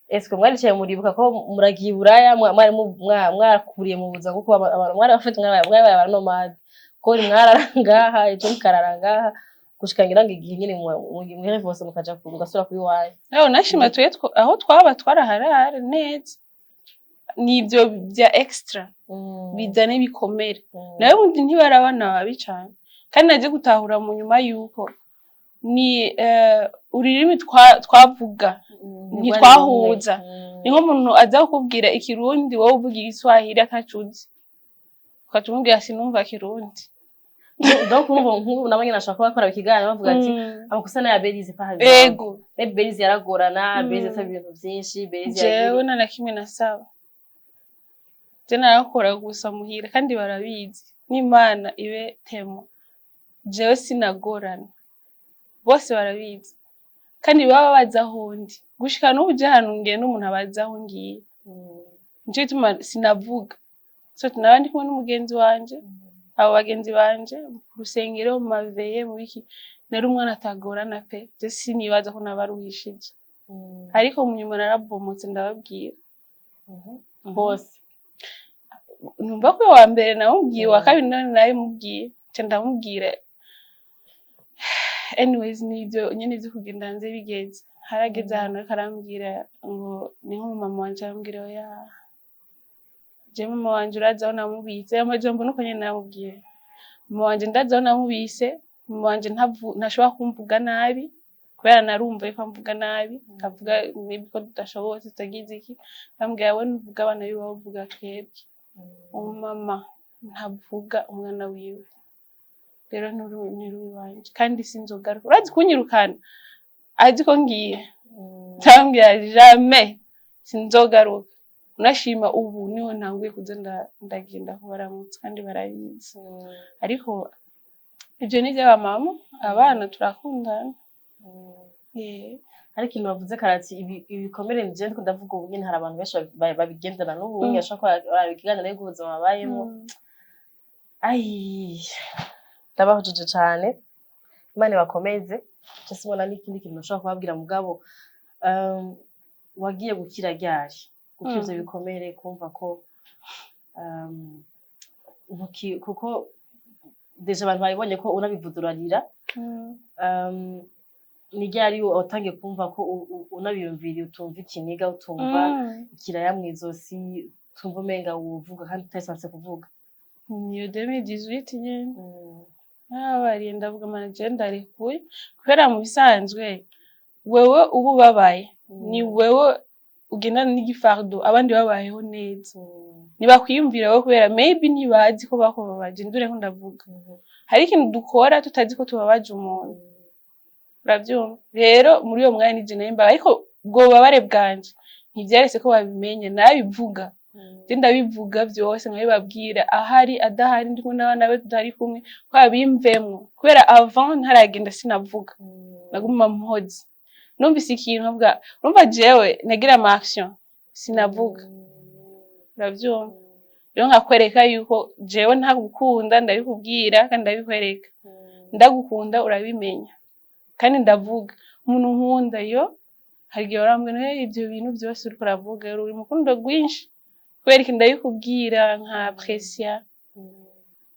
est-ce que mwaricaye muribuka ko muragiye i Buraya, mwari mwakuriye mu buzima bwo kuba abantu, mwari bafite, mwarabaye aba nomade, ko mwarara ngaha, ejo mukarara ngaha, gushika ngira ngo igihe nyene muhere vose mukaja mugasubira kuba iwanyu? Aho nashima twe aho twaba twaraharara neza, nivyo vya extra bizana ibikomere. Nawe bundi ntibari abana babi cane, kandi naje gutahura mu nyuma yuko ni ururimi twavuga ntitwahuza. Ni nk'umuntu aza kukubwira ikirundi, wowe uvuga igiswahili atacuzi, ukaca umubwira sinumva kirundi. Donc urumva nk'ubu nabo nyene bashobora kuba bakora ikiganiro bavuga ati amakosa n'aya Belize par exemple. Maybe Belize yaragorana, Belize asaba ibintu vyinshi, Belize Jewe yagira nta na kimwe nasaba, je narakora gusa muhira, kandi barabizi, n'Imana ibe témoin, jewe sinagorana, bose barabizi, kandi baba bazi aho ndi. Gushika n'ubu je ahantu ngenda umuntu aba azi aho ngiye. Nico gituma sinavuga, so naba ndi kumwe n'umugenzi wanje, abo bagenzi banje ku rusengero, mu ma veillées, mu biki. Nari umwana atagorana pe, je sinibaza ko nabaruhishije, ariko mu nyuma narabomotse, ndababwira. Bose? Numva ko uwa mbere namubwiye, uwa kabiri none nabimubwiye, nca ndamubwira. Anyways, nivyo nyene vyo kugenda hanze bigeze, harageze ahantu ariko arambwira ngo ni nk'umumama wanje, arambwira oya, je mama wanje urazi aho namubitse. Ayo majambo nuko nyene namubwiye: mama wanje ndazi aho namubise, mama wanje ntashobora kumvuga nabi, kubera narumva yuko amvuga nabi, akavuga maybe ko tudashobotse, tutagize iki. Ndamubwira we ntuvuga abana biwe, uvuga twebwe. Umumama ntavuga umwana wiwe, rero nturi iwanje kandi sinzogaruka. Urazi kunyirukana azi ko ngiye, ndamubwira jamais, sinzogaruka. Unashima ubu niho ntanguye kuza ndagenda kubaramutsa, kandi barabizi. Ariko ivyo ni ivy'abamama, abana turakundana. Ariko ikintu bavuze karati ibikomere, nije ndiko ndavuga ubu nyene, hari abantu benshi babigendana n'ubu nyene, bashobora kuba baraba ikiganiro y'ubuzima babayemo. Ai, ndabahujije cane, Imana ibakomeze. Je simbona n'ikindi kintu nashobora kubabwira, mugabo wagiye gukira ryari? Gukira ivyo bikomere, kumva ko kuko déjà abantu babibonye ko unabivuze urarira. Ni ryari watangiye kumva ko unabiyumviriye utumva ikiniga, utumva ikiraya mw'izosi, utumva umenga wovuga kandi utari kuvuga? Niyo 2018 nyene narababariye, ndavuga mana, je ndarekuye, kubera mu bisanzwe wewe uba ubabaye. Ni wewe ugendana n'igi fardeau, abandi babayeho neza. Ntibakwiyumvira wowe kubera maybe ntibazi ko bakubabaje. Ndure ko ndavuga, hari ikintu dukora tutazi ko tubabaje umuntu, uravyumva? Rero muri uwo mwanya nije nari mbabaye, ariko ubwo bubabare bwanje ntivyarese ko babimenya. Nabivuga, je ndabivuga vyose, nkabibabwira ahari, adahari, ndi kumwe n'abana be, tutari kumwe, ko babimvemwo. Kubera avant ntaragenda sinavuga, naguma mpoze. Numvise ikintu nkavuga, urumva, jewe nagira ama action, sinavuga, uravyumva? Rero nkakwereka yuko jewe ntagukunda, ndabikubwira kandi ndabikwereka. Ndagukunda urabimenya kandi ndavuga. Umuntu nkunda yo hari igihe barambwira: "Hey, ivyo bintu vyose uriko uravuga, uri mu rukundo rwinshi." Kubera iki? Ndabikubwira nka apprécia.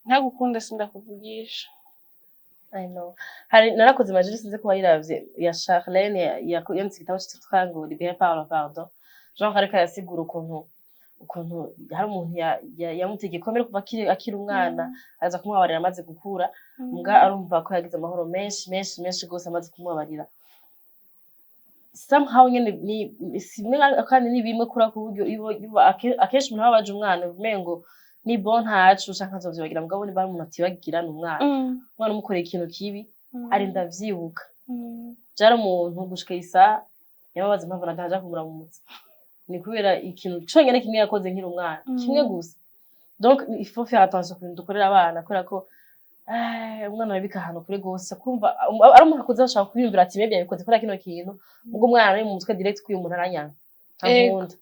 Ntagukunda sindakuvugisha. I know. Hari narakoze majeri, sinzi ko wayiravye, ya Charlene yanditse igitabo citwa ngo Libéré par le pardon. Genre ariko arasigura ukuntu hari umuntu yamuteye igikomere kuva akiri umwana, aza kumubabarira amaze gukura. Mbwa arumva ko yagize amahoro menshi menshi menshi gose amaze kumubabarira. Somehow nyene ni simwe kandi ni bimwe kuri ku buryo akenshi umuntu aba abaje umwana umengo ni bon, ntacu canke azovyibagira. Mugabo niba hari umuntu atibagira ni umwana. Umwana umukoreye ikintu kibi arinda avyibuka. Vyari umuntu gushika isaha yababaza impamvu nataja kumuramutsa, ni kubera ikintu conyene kimwe yakoze nkiri umwana, kimwe gusa. Donc il faut faire attention ku bintu dukorera abana, kubera ko umwana arabika ahantu kure gose. Kumva ari umuntu akuze ashobora kwiyumvira ati maybe yabikoze kubera kino kintu, ubwo umwana ari mu mutwe direct ko uyu muntu aranyanka, ntankunda.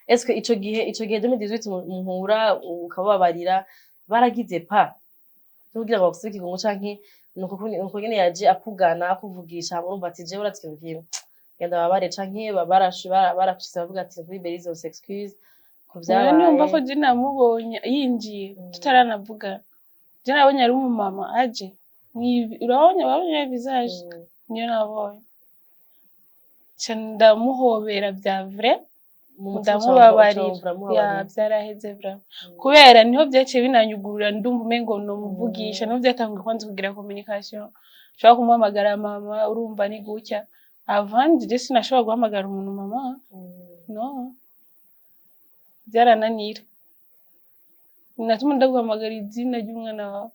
Est-ce que ico gihe 2018 muhura ukababarira, baragize pa cyo kugira ngo bagusabe ikigongo, canke nuko nyene yaje akugana akuvugisha, hama urumva ati jewe urazi ikintu kimwe, genda babare, canke barashitse bavuga ati kuri Berize on s'excuse ku Rero niwumva ko vyabaye? je namubonye yinjiye tutaranavuga, je nabonye ari umumama aje. Urabonye, wabonye visage? Niyo nabonye, nca ndamuhobera bya vrai. Mu mutima. Ndamubabarira. Uca wumva Ya. uramubabarira. Vyaraheze vraiment, kubera niho vyaciye binanyugurura, ndumva umengo nomuvugisha. Niho vyatanguye kwanza kugira communication, nshobora kumuhamagara mama, urumva ni gutya. Avant je sinashobora guhamagara umuntu mama. No byarananira, natuma ndaguhamagara izina ry'umwana wawe.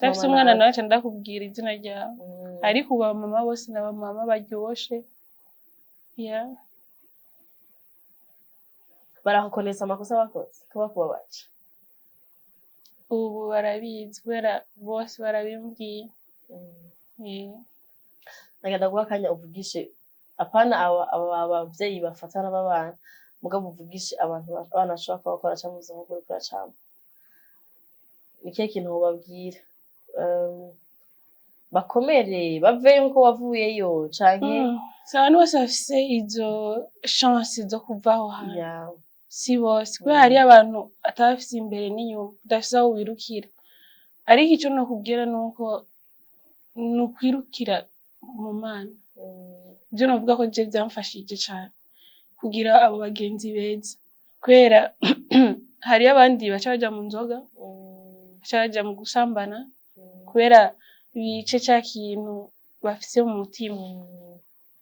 Udafise Mama. umwana Nawe. Nawe aca ndakubwira izina ryawe. Ariko ubu abamama bose ni abamama baryoshe, yeah. Barakukonesa amakosa bakoze kuba kubabaje? Ubu barabizi kubera bose barabimbwiye. Yeah. Nagenda guha akanya uvugishe, apana aba abavyeyi bafatana b'abana, mugabo uvugishe abantu abana bashobora kuba bakora canke ubuzima bw'uriko uracamwo. Ni ikihe kintu wobabwira? Bakomere baveyo nkuko wavuyeyo, canke? Si abantu bose bafise izo chance zo kuva aho hantu. Si bose, kubera hariyo abantu ataba bafise imbere n'inyuma, udafise aho wirukira. Ariko ico nokubwira nuko ni ukwirukira mu Mana. Ivyo novuga ko je vyamfashije cane kugira abo bagenzi beza, kubera hariyo abandi baca baja mu nzoga, baca baja mu gusambana, kubera bice ca kintu bafise mu mutima.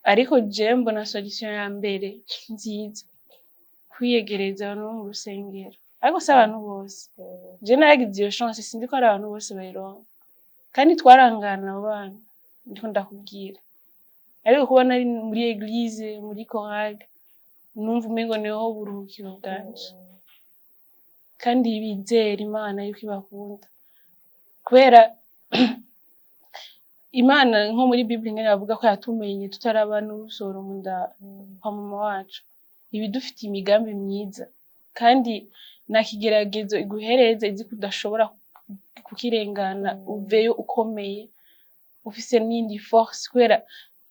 Ariko jewe mbona solution ya mbere nziza kwiyegereza abantu bo mu rusengero, ariko si abantu bose. Je naragize iyo chance, sinzi ko ari abantu bose bayironka, kandi twarangana abo bana ndiko ndakubwira. Ariko kuba nari muri église, muri chorale, numva umengo niho buruhukiro bwanje. Kandi bizera Imana yuko ibakunda, kubera Imana nko muri Bible ingene bavuga ko yatumenye tutaraba n'urusoro mu nda kwa mama wacu, iba idufitiye imigambi myiza, kandi nta kigeragezo iguhereza izi ko udashobora kukirengana, uveyo ukomeye, ufise n'iyindi force. Kubera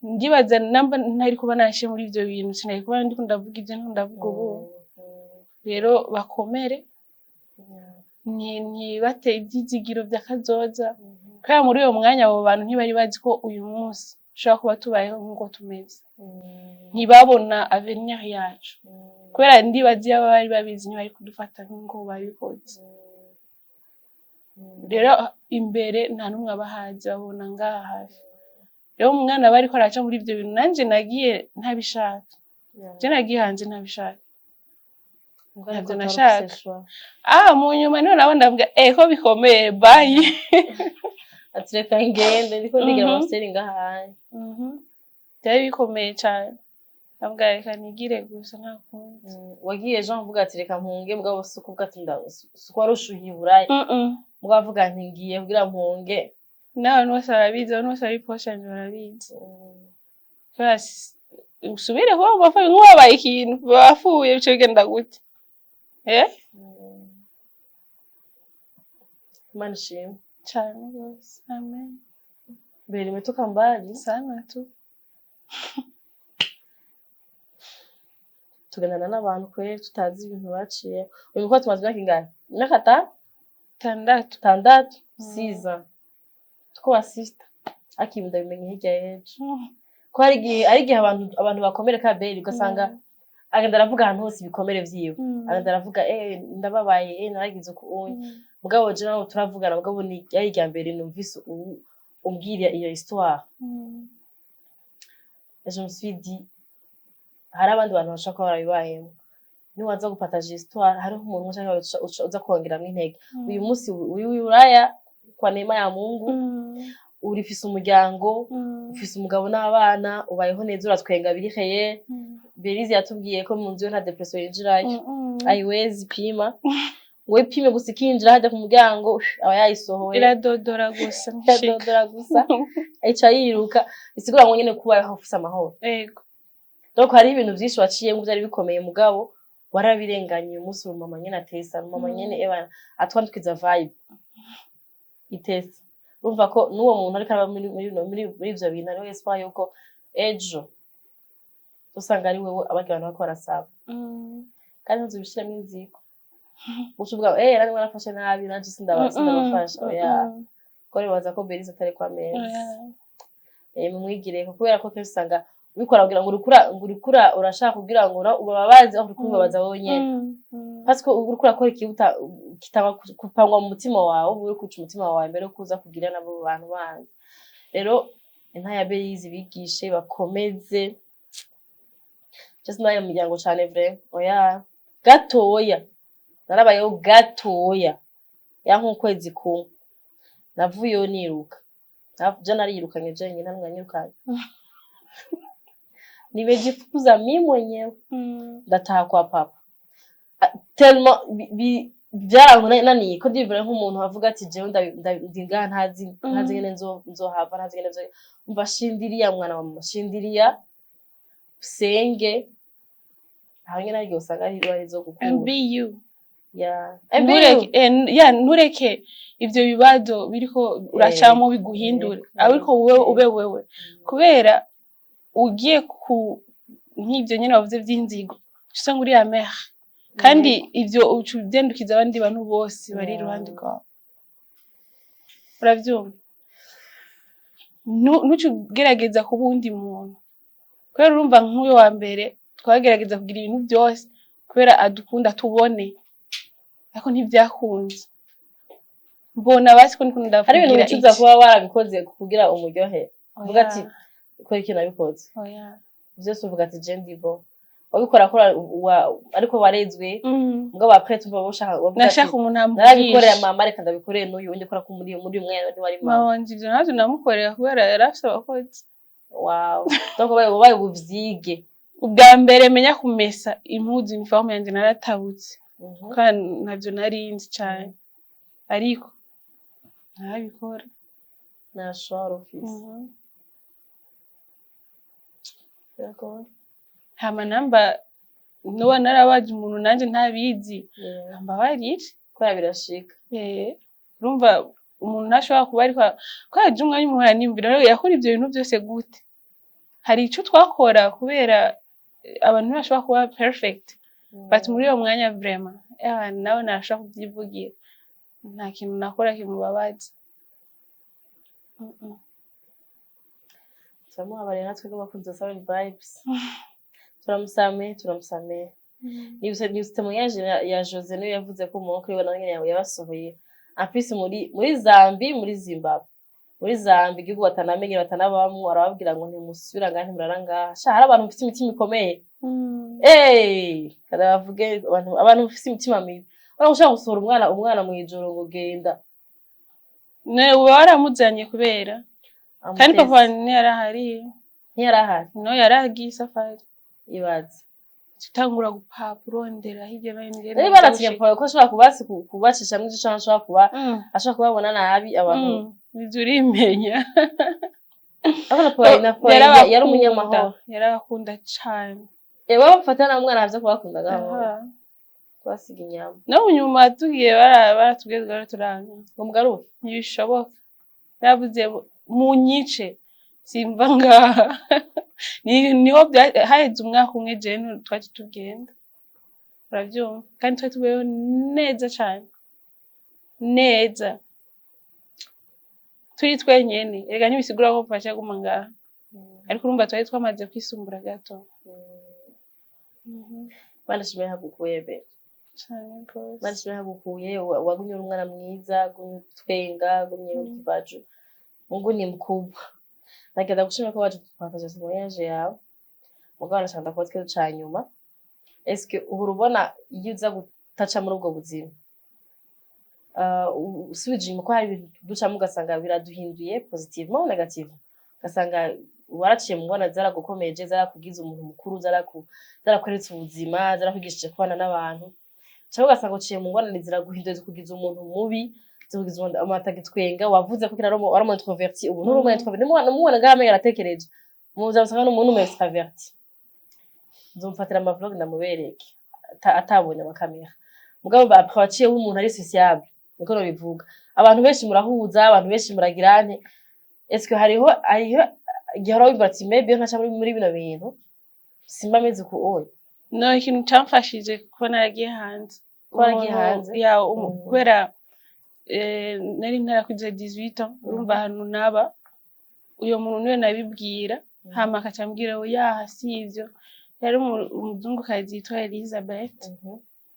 ndibaza namba ntari kuba nashe muri ivyo bintu, sinari kuba ndiko ndavuga ivyo ndiko ndavuga ubu. Rero bakomere, ntibate ivyizigiro vy'akazoza, kubera muri uwo mwanya abo bantu ntibari bazi ko uyu munsi dushobora kuba tubayeho nk'uko tumeze. Ntibabona avenir yacu, kubera ndibaza iyo bari babizi ntibari kudufata nk'uko babikoze. Rero imbere nta n'umwe aba ahazi, babona ngaha hafi. Rero umwana aba ariko araca muri ivyo bintu, nanje nagiye ntabishaka. Je nagiye hanze ntabishaka. Ntabyo nashaka. Ah, mu nyuma niho nabo ndavuga ko bikomeye, bye. Ati reka ngende, ndiko ndigira master ngahaye. Byari bikomeye cyane, ndavuga reka nigire gusa, nta kundi. Wagiye Jean uvuga ati reka mpunge, mugabo si ukuvuga ati si uko wari ushuhiye Uburaya, mugabo avuga nti ngiye kugira mpunge. N'abantu bose barabizi, abantu bose bari proche yanje barabizi. Kubera usubire kuba mu bafuye, nk'uwabaye ikintu bapfuye, bice bigenda gute, eh? Imana ishimwe. Cyane rwose, amen. Mbere imetoka mbali. Sana tu. Tugendana n'abantu kweri tutazi ibintu baciye. Uyu mukobwa tumaze imyaka ingana? Imyaka atanu? 6. 6, 6 ans, tuko ba sister, ariko ibi ndabimenye hirya y'ejo, ko hari igihe abantu bakomereka beri, ugasanga agenda aravuga ahantu hose ibikomere vyiwe, agenda aravuga ndababaye, naragize uku unye. Mugabo je nawe turavugana, mugabo ni yari irya mbere numvise umbwira iyo histoire. Et je me suis dit hari abandi bantu bashobora kuba barabibayemo. Niwaza gupartager histoire, hariho umuntu umwe canke babiri uza kongeramwo intege. Uyu munsi uri Buraya kwa neema ya Mungu, urifise umuryango, ufise umugabo n'abana, ubayeho neza, uratwenga biri réel. Berize yatubwiye ko mu nzu yo nta dépression yinjirayo. Ayiwezi pima, we pime gusa ikinjira hajya ku muryango, aba yayisohoye. Iradodora gusa, ntishika. Iradodora gusa, ayica yiruka. Bisigura ngo nyene kubayeho ufise amahoro. Ego. Donc hari ibintu vyinshi waciyemo vyari bikomeye, mugabo warabirenganye. Uyu munsi uri mama nyene atesa, mama nyene ebana atwandukiza vibe itesa. Urumva ko n'uwo muntu ariko araba muri ivyo bintu, hariho espoir yuko ejo usanga ari wewe abandi bantu bariko barasaba. Kandi ntuzubishiremo inzigo uca uvuga nari mwarafashe nabi, nanje sindabafasha. Oya, ko nibaza ko Berize atari kwa meza. Mumwigireko, kubera ko kenshi usanga ubikora kugira ngo urikura, ngo urikura urashaka kugira ngo ubabaze, aho uriko ubabaza wowe nyene, parce que uriko urakora ikibi kitanga kupangwa mu mutima wawe, uba uri kuca umutima wawe mbere yo kuza kugira nabo bantu bandi. Rero inta ya Berize bigishe bakomeze. Je sinaye mu muryango cane vrai, oya, gatoya narabayeho, gatoya ya nk'ukwezi kumwe navuyeyo niruka. Je narirukanye jenyine, nta n'umwe yanyirukanye, nimejifukuza mi mwenyewe. Ndataha kwa papa. Ah, tellement byarananiye ko ndibwira nk'umuntu avuga ati jewe ndi ngaha, ntazi ngene nzohava, ntazi ngene umva, shindiriya mwana wa mama, shindiriya usenge, aho nyene haryo usanga ari zo gukura. And be you. Yeah. Ntureke ya ntureke ivyo bibazo biriko uracamo biguhindure, ariko wewe ube wewe, kubera ugiye ku nk'ivyo nyene wavuze vy'inzigo, usanga uri amer, kandi ivyo uca ugendukiza abandi bantu bose bari iruhande rwawe, uravyumva? Ntuce ugerageza kuba uwundi muntu, kubera urumva nk'uyo wa mbere twagerageza kugira ibintu byose kubera adukunda tubone, ariko ntivyakunze. Mbona basi ko ndiko Hari ibintu ndavugira wicuza iki. kuba warabikoze kugira umuryohe, uvuga ati Oya, kubera iki nabikoze? Oya. Vyose uvuga ati je ndi bon, wabikora kora ariko warezwe. Mugabo après tumva ushaka wavuga ati Nashaka umuntu narabikorera amvugisha. mama, reka ndabikorere n'uyu wundi, kora ko muri uyu mwanya wari mama. Mama wanje ivyo navyo namukorera kubera yari afise abakozi. Wow, donc wabaye buvyige. Ubwa mbere menya kumesa impuzu, uniforme yanje naratabutse, kandi ntavyo nari nzi cane, ariko narabikora. Nashobora ufise. Biragoye. Hama namba noba narabaje umuntu nanje ntabizi, ambabarire. Kubera birashika. Urumva umuntu ntashobora kuba ariko kubera je umwanya umuhora niyumvira rero yakora ivyo bintu byose gute. Hari ico twakora kubera abantu ntibashobora kuba perfect, but muri uwo mwanya vraiment nawe ntashobora kuvyivugira, nta kintu nakora kimubabaza. Turamuhabarira natwe nk'abakunzi ba Seven Vibes, turamusamehe, turamusamehe. Nibutse témoignage ya Jose, niwe yavuze ko umuhungu wiwe nawe nyene yabasohoye en plus muri Zambie, muri Zimbabwe. Muri Zambia, igihugu batanamenye, batanabamwo, arababwira ngo ntimusubira ngaha, ntimurara ngaha. Sha, hari abantu bafite imitima ikomeye. Eh, kada bavuge abantu bafite imitima mibi. Urabona ushaka gusohora umwana mw'ijoro ngo genda. Ne uba waramuzanye kubera kandi Amuteze. Papa ntiyarahari. Ntiyarahari. No, yaragiye isafari. Ibaze. Tutangura gupapa, urondera hirya no hino. Nari baratinye papa ko ashobora kubachishamwo ijisho canke ashobora kuba ashobora kubabona nabi abantu. Ivyo urimenya. Ariko na papa yari umunyamahoro. Yarabakunda cane. Eh, baba bafata na mwana havyo kubakunda gahoro. Kubasiga inyama. No mu nyuma tugiye baratubwiye twari turanga. Ngo mugaruke. Ntibishoboka, yavuze munyice simva ngaha. Niho haheze umwaka umwe jewe twaci tugenda, uravyumva, kandi twari tubayeho neza cane, neza, turi twenyene. Erega ntibisigura ko papa aguma ngaha, ariko urumva twari twamaze kwisumbura gato. Imana ishimwe yahagukuye be. Cane gose. Imana ishimwe yahagukuye, wagumye uri umwana mwiza, gumye utwenga, gumye uri kibaju. Mungu ni mkubwa. Nagenda gushimira ko waje kupartager témoignage yawe. Mugabo nashaka ndakubaza ikibazo ca nyuma. Est-ce que uhora ubona iyo uza gutaca muri ubwo buzima? Usubije inyuma, ko hari ibintu ducamo ugasanga biraduhinduye positivement ou négativement. Ugasanga waraciye mu ngorane zaragukomeje, zarakugize umuntu mukuru, zarakweretse ubuzima, zarakwigishije kubana n'abantu. Canke ugasanga uciye mu ngorane ziraguhinduye, zikugize umuntu mubi, zikugize umuntu atagitwenga. Wavuze ko kera wari umu introverti, ubu nturi umu introverti. Nimubona ngaho amenyo aratekereje. Mu buzima usanga n'umuntu umu extraverti. Nzomfatira ama vlog ndamubereke atabonye amakamera. Mugabo après waciye umuntu ari sociable, niko nobivuga. Abantu benshi murahuza, abantu benshi muragirane. Est-ce que hariho igihe uhora wibwira ati maybe iyo ntaca muri bino bintu simba meze uku oya? No, ikintu camfashije kuba naragiye hanze. Kuba waragiye hanze? Ya, kubera nari ntarakuze 18 ans, urumva ahantu naba uyo muntu niwe nabibwira, hama akaca ambwira oya, si ivyo. Yari umuzungukazi yitwa Elizabeth.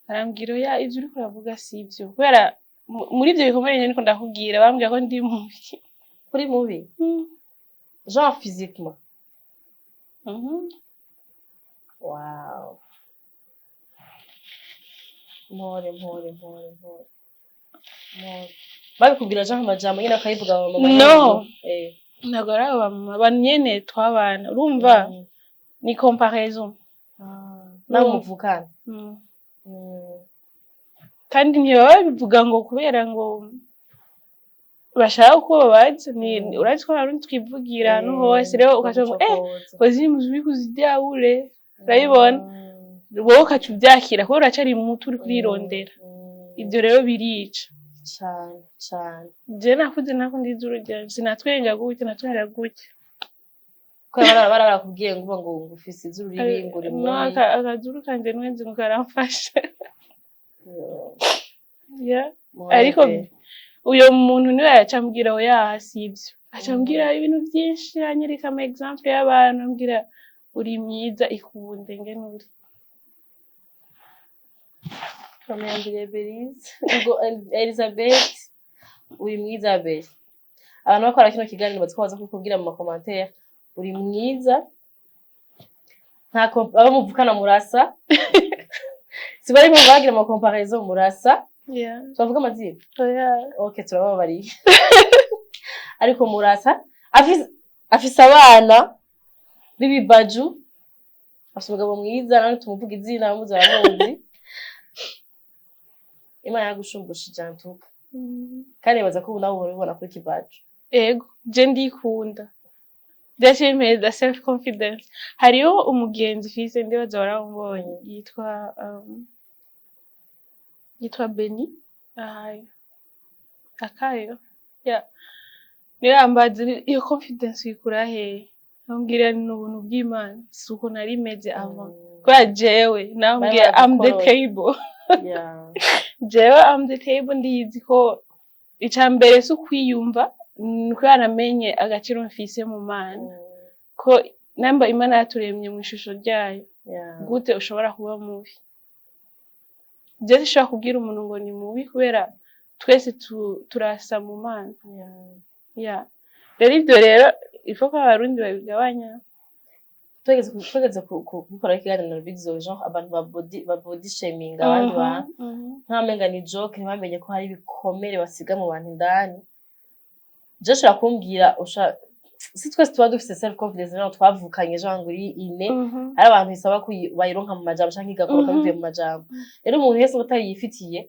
Arambwira oya, ivyo uriko uravuga si ivyo, kubera muri ivyo bikomere nyene niko ndakubwira, bambwira ko ndi mubi. Kuri mubi? Genre physiquement? Mhm. Wow, mpore mpore mpore mpore mpore. Babikubwira genre amajambo nyene bakayivuga mama? No. Eh. Ntabwo ari abo bamama, abantu nyene twabana, urumva, ni comparaison. Ah, nawe muvukana? Mm. Kandi Kandi ntibaba babivuga ngo kubera ngo bashaka ko babaza ni urazi ko Abarundi twivugira ahantu hose, rero ukaca ngo kozi muzuri kuzidia ule, urabibona, wowe ukaca uvyakira kubera uracari muto, uriko urirondera. Ivyo rero birica. Cane cane. Je nakuze nakunda izuru ryanje, sinatwenga gutya, natwenga gutya. Ko bara barakubwiye ngo ufise izuru ribi, ngo uri No. mubi? Akazuru kanje nwenze ngo karamfasha. Yo, Yeah. muhore Ariko pe. uyo muntu niwe yaca ambwira oya, si ivyo, aca ambwira ibintu vyinshi, anyereka ama exemple y'abantu, ambwira uri mwiza, ikunde ngene uri. Kamyambire Belize ngo Elizabeth uri mwiza be. Abantu bakora kino kiganiro bazi ko baza kubikubwira mu ma commentaire, uri mwiza, nta abo muvukana murasa, si bari mu bagira ama comparaison, murasa. Twavuga amazina? Oya. Okay, turababariye, ariko murasa. Afise abana b'ibibaju, afise umugabo mwiza, nawe tumuvuga izina bamuzi, baramuzi. Imana yagushumbusha antuka. Kandi nibaza ko ubu nawe uhora ubibona kuri kibaju. Ego, je ndikunda, byaciye bimpereza self confidence. Hariho umugenzi mfise, ndibaza waramubonye, yitwa Beni Ahayo Akayo, yeah. Niyo yambaza iyo confidence uyikura hehe, ambwira ni ubuntu bw'Imana, si uko nari meze avant, kubera jewe nambwira I'm the Baragukorora. table. Jewe I'm the table, ndizi ko ica mbere si ukwiyumva, ni kubera namenye agaciro mfise mu Mana, ko namba Imana yaturemye mu ishusho ryayo, gute ushobora kuba mubi? Je sinshobora kubwira umuntu ngo ni mubi, kubera twese turasa mu Mana. Yeah. Rero ivyo rero ifo ko Abarundi babigabanya. Twegeze gukora ikiganiro na Big Zoe, genre abantu ba body shaming abandi bantu nk'amenga ni joke, ntibamenye ko hari ibikomere basiga mu bantu indani. Je ushobora kumbwira si twese tuba dufise self confidence rero twavukanye, genre ngo uri ine. Hari abantu bisaba ko bayironka mu majambo canke igakoroka bivuye mu majambo. Rero umuntu wese utayifitiye,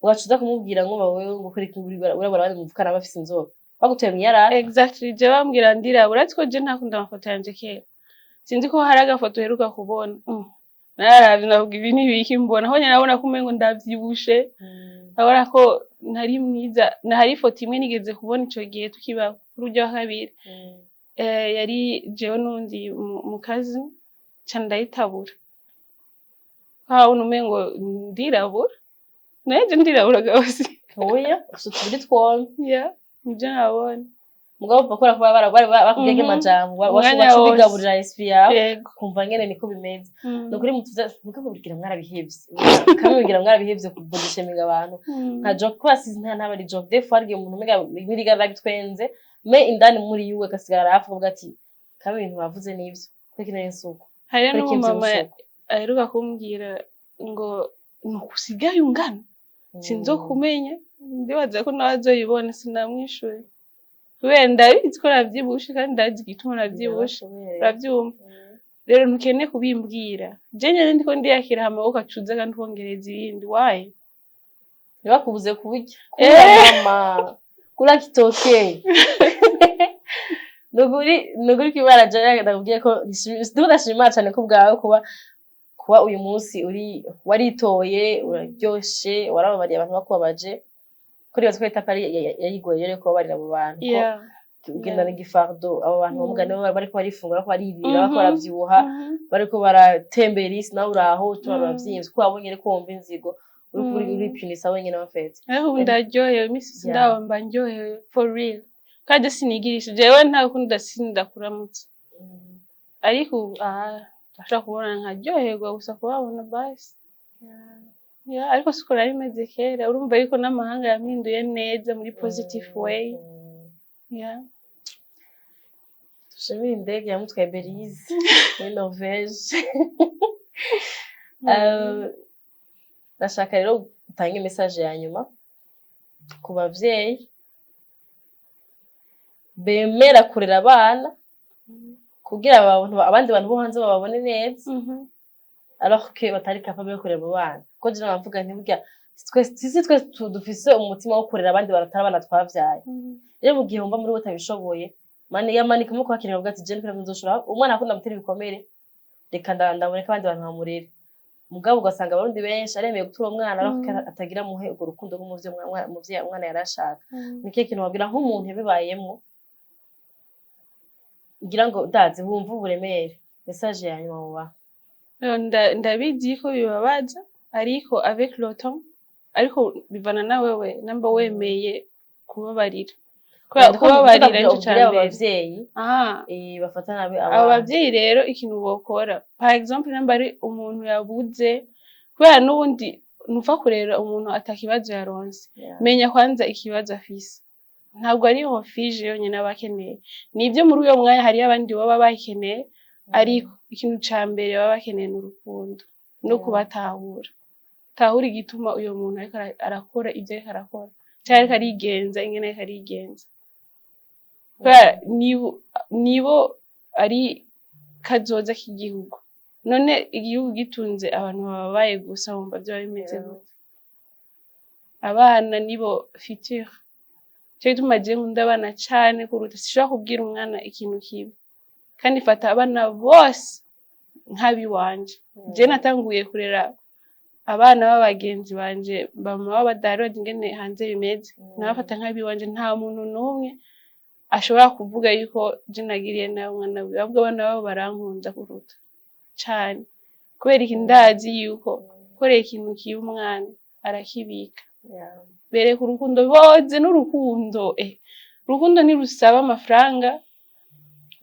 ugaca uza kumubwira ngo wewe ngo kuri urabona abandi muvukana bafise inzobe, bagutuye mw'iyarara. Exactly, je bambwira ndirabura, uretse ko je ntakunda amafoto yanje kera. Sinzi ko hari agafoto uheruka kubona. Nararavye ndavuga, ibi ni ibiki mbona? Aho nyene nabona ko umengo ndavyibushe, ndabona ko ntari mwiza. Na hari ifoto imwe nigeze kubona ico gihe tukiba kuri urya wa kabiri, yari jewe n'uwundi mu kazi ca ndayitabura, nkabona umengo ndirabura, naje ndirabura gose. Oya, ufise utubiri twombi. Yeah, nivyo nabonye. Mugabo bakora kuba bakubwiye amajambo Umwanya waca wose. ubigaburira esprit yawe, kumva ngene niko bimeze. Ni ukuri mutuza mukabibwira mwarabihevye, mukamubwira mwarabihevye ku body shaming abantu nka joke, ko asize nta ntaba ari joke. Des fois hari igihe umuntu umenga biriga bitwenze, mais indani muri yiwe agasigara arapfa, avuga ati kandi ibintu bavuze nivyo, kuko nari nsuko. Hari Kuri kimwe n'umumama vy'ubusuku. aheruka kumbwira ngo nukusigaye ungana, sinzokumenya. Ndibaza ko nawe azoyibona. Sinamwishuye kubera ndabizi ko navyibushe, kandi ndazi igituma navyibushe, uravyumva? Rero ntukeneye kubimbwira, je nyene ndiko ndiyakira, hama wowe ugaca uza kandi ukongereza ibindi, why? Ntibakubuze kuburya. Kula mama, kula kitoke. Nukuri kwibara je ndakubwiye ko ndiko ndashima cane ko bwawe kuba uyu munsi uri waritoye, uraryoshe, warababariye abantu bakubabaje, ko nibaza ko étape ari yayigoye rero kubabarira abo bantu, ko ugendana igi fardeau abo bantu bamugana bariko barifungura, bariko baririra, bariko baravyibuha, bariko baratembera isi, nawe uraho utura uravyimbye, ko wabonye ko wumva inzigo uriko uripinisa wenyene en fait. Ariko ubu ndaryohewe iminsi yose, ndaba mba ndyohewe for real, kandi sinigirisha jewe, nta kundi sindakuramutsa, ariko ubu aha ndashobora kubona nkaryoherwa gusa kubabona basi. Yeah, ariko siko nari meze kera. Urumva yuko n'amahanga yampinduye neza muri positive way. Yeah. Dushimire indege yamutwaye Belize muri Norvège. Ndashaka rero utange message ya nyuma ku bavyeyi bemera kurera abana kugira abantu abandi bantu bo hanze bababone neza, alors que batari capable yo kurera abo bana. Kuko je navuga nti burya si twese dufise umutima wo kurera abandi bantu atari abana twavyaye. Rero mu gihe wumva muri we utabishoboye, mani yamanika amaboko hakiri kare, ati je nukuri nzoshobora umwana akunda mutera ibikomere, reka ndaboneka abandi bantu bamurere. Mugabo ugasanga Abarundi benshi aremeye gutura umwana alors que atagira muhe urwo rukundo rw'umuvyeyi umuvyeyi umwana yarashaka. Ni kihe kintu wabwira nk'umuntu yabibayemwo, ngira ngo ndazi bumva uburemere, message ya nyuma mubaha? Ndabizi ko bibabaza, ariko avec le temps, ariko bivana na wewe namba wemeye kubabarira, kubera kubabarira nico ca Ubwire abo mbere. bavyeyi Ah, bafata nabi abo abana. Bavyeyi rero ikintu bokora, par exemple namba ari umuntu yabuze, kubera n'ubundi ntupfa kurera umuntu atakibazo yaronse. Menya kwanza ikibazo afise, ntabwo ari refuge yonyene aba akeneye. Nivyo, muri uyo mwanya hariyo abandi baba bayikeneye, ariko ikintu ca mbere baba bakeneye ni urukundo no kubatahura. Tahura igituma uyo muntu ariko arakora ivyo ariko arakora, canke ariko arigenza ingene ariko arigenza, kubera nibo ari kazoza k'igihugu. None igihugu gitunze abantu bababaye gusa, wumva vyoba bimeze gute? Abana nibo futur. Nico gituma je nkunda abana cane kuruta, sinshobora kubwira umwana ikintu kibi, kandi mfata abana bose nk'abiwanje. Je natanguye kurera abana b'abagenzi banje, bama baba badahari, bazi ingene hanze bimeze, nabafata nk'abiwanje. Nta muntu n'umwe ashobora kuvuga yuko je nagiriye nabi umwana wiwe, ahubwo abana babo barankunda kuruta cane. Kubera iki? Ndazi yuko ukoreye ikintu kibi umwana arakibika. Bereka urukundo, boze n'urukundo. Urukundo ntirusaba amafaranga,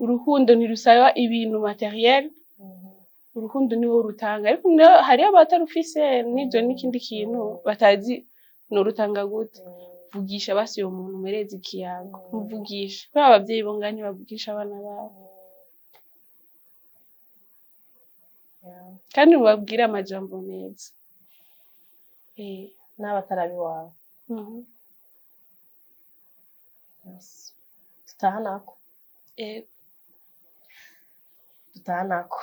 urukundo ntirusaba ibintu matériel, urukundo niwo rutanga. Ariko hariho abatarufise n'ivyo n'ikindi kintu batazi norutanga gute. Vugisha basi uwo muntu, umuhereze ikiyago, muvugishe, kubera abavyeyi bo ngaha ntibavugisha abana babo. Kandi mubabwire amajambo meza. N'abatarabi wawe. Yes. Dutaha nako. Dutaha nako.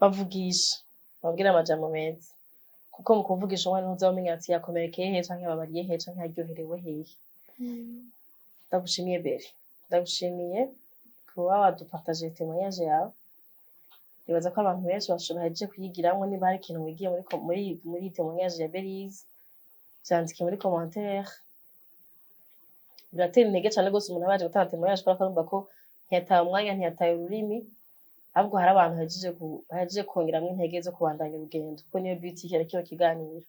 Bavugisha, babwire amajambo meza, kuko mu kuvugisha umwana ntuzaba umenya ati yakomerekeye hehe, canke yababariye hehe, canke yaryoherewe hehe. Ndagushimiye Beri, ndagushimiye kuba wadupartaje témoignage yawe. Nibaza ko abantu benshi bahejeje kuyigiramwo. Niba hari ikintu wigiye muri iyi témoignage ya Berize, vyandike muri commentaire. Biratera intege cane rwose umuntu aba yaje gutanga témoignage, kubera ko arumva ko ntiyataye umwanya, ntiyataye ururimi, ahubwo hari abantu bahejeje kongeramwo intege zo kubandanya urugendo, kuko niyo but ya kino kiganiro.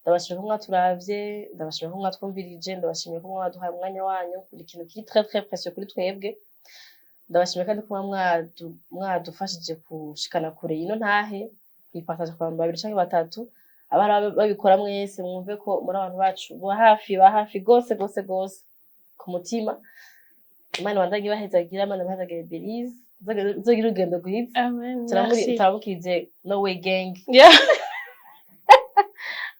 Ndabashimiye ko mwaturavye, ndabashimiye ko mwatwumvirije, ndabashimiye ko mwaduhaye umwanya wanyu. Buri kintu kiri très très précieux kuri twebwe. Ndabashimiye kandi kuba mwadufashije gushikana kure ino ntahe, kuyipartaje ku bantu babiri canke batatu. Abari babikora mwese, mwumve ko muri abantu bacu ba hafi, ba hafi gose gose gose ku mutima. Imana ibandanye ibahezagira, Imana ibahezagire. Belize, uzogira urugendo rwiza. Amen. Merci. Turamukirize No Way Gang. Yeah.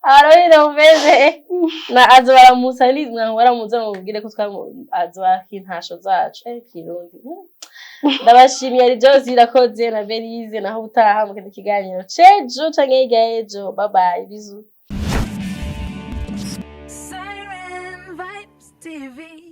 Abarabira mumeze na azobaramutsa ni mwaramuza, mubwire ko azobaha intasho zacu. Kirundi. Ndabashimiye, ari Josi irakoze na Belize. Naho ubutaha mu kindi kiganiro cejo canke hirya y'ejo. Bye bye, bisous. Siren Vibes TV.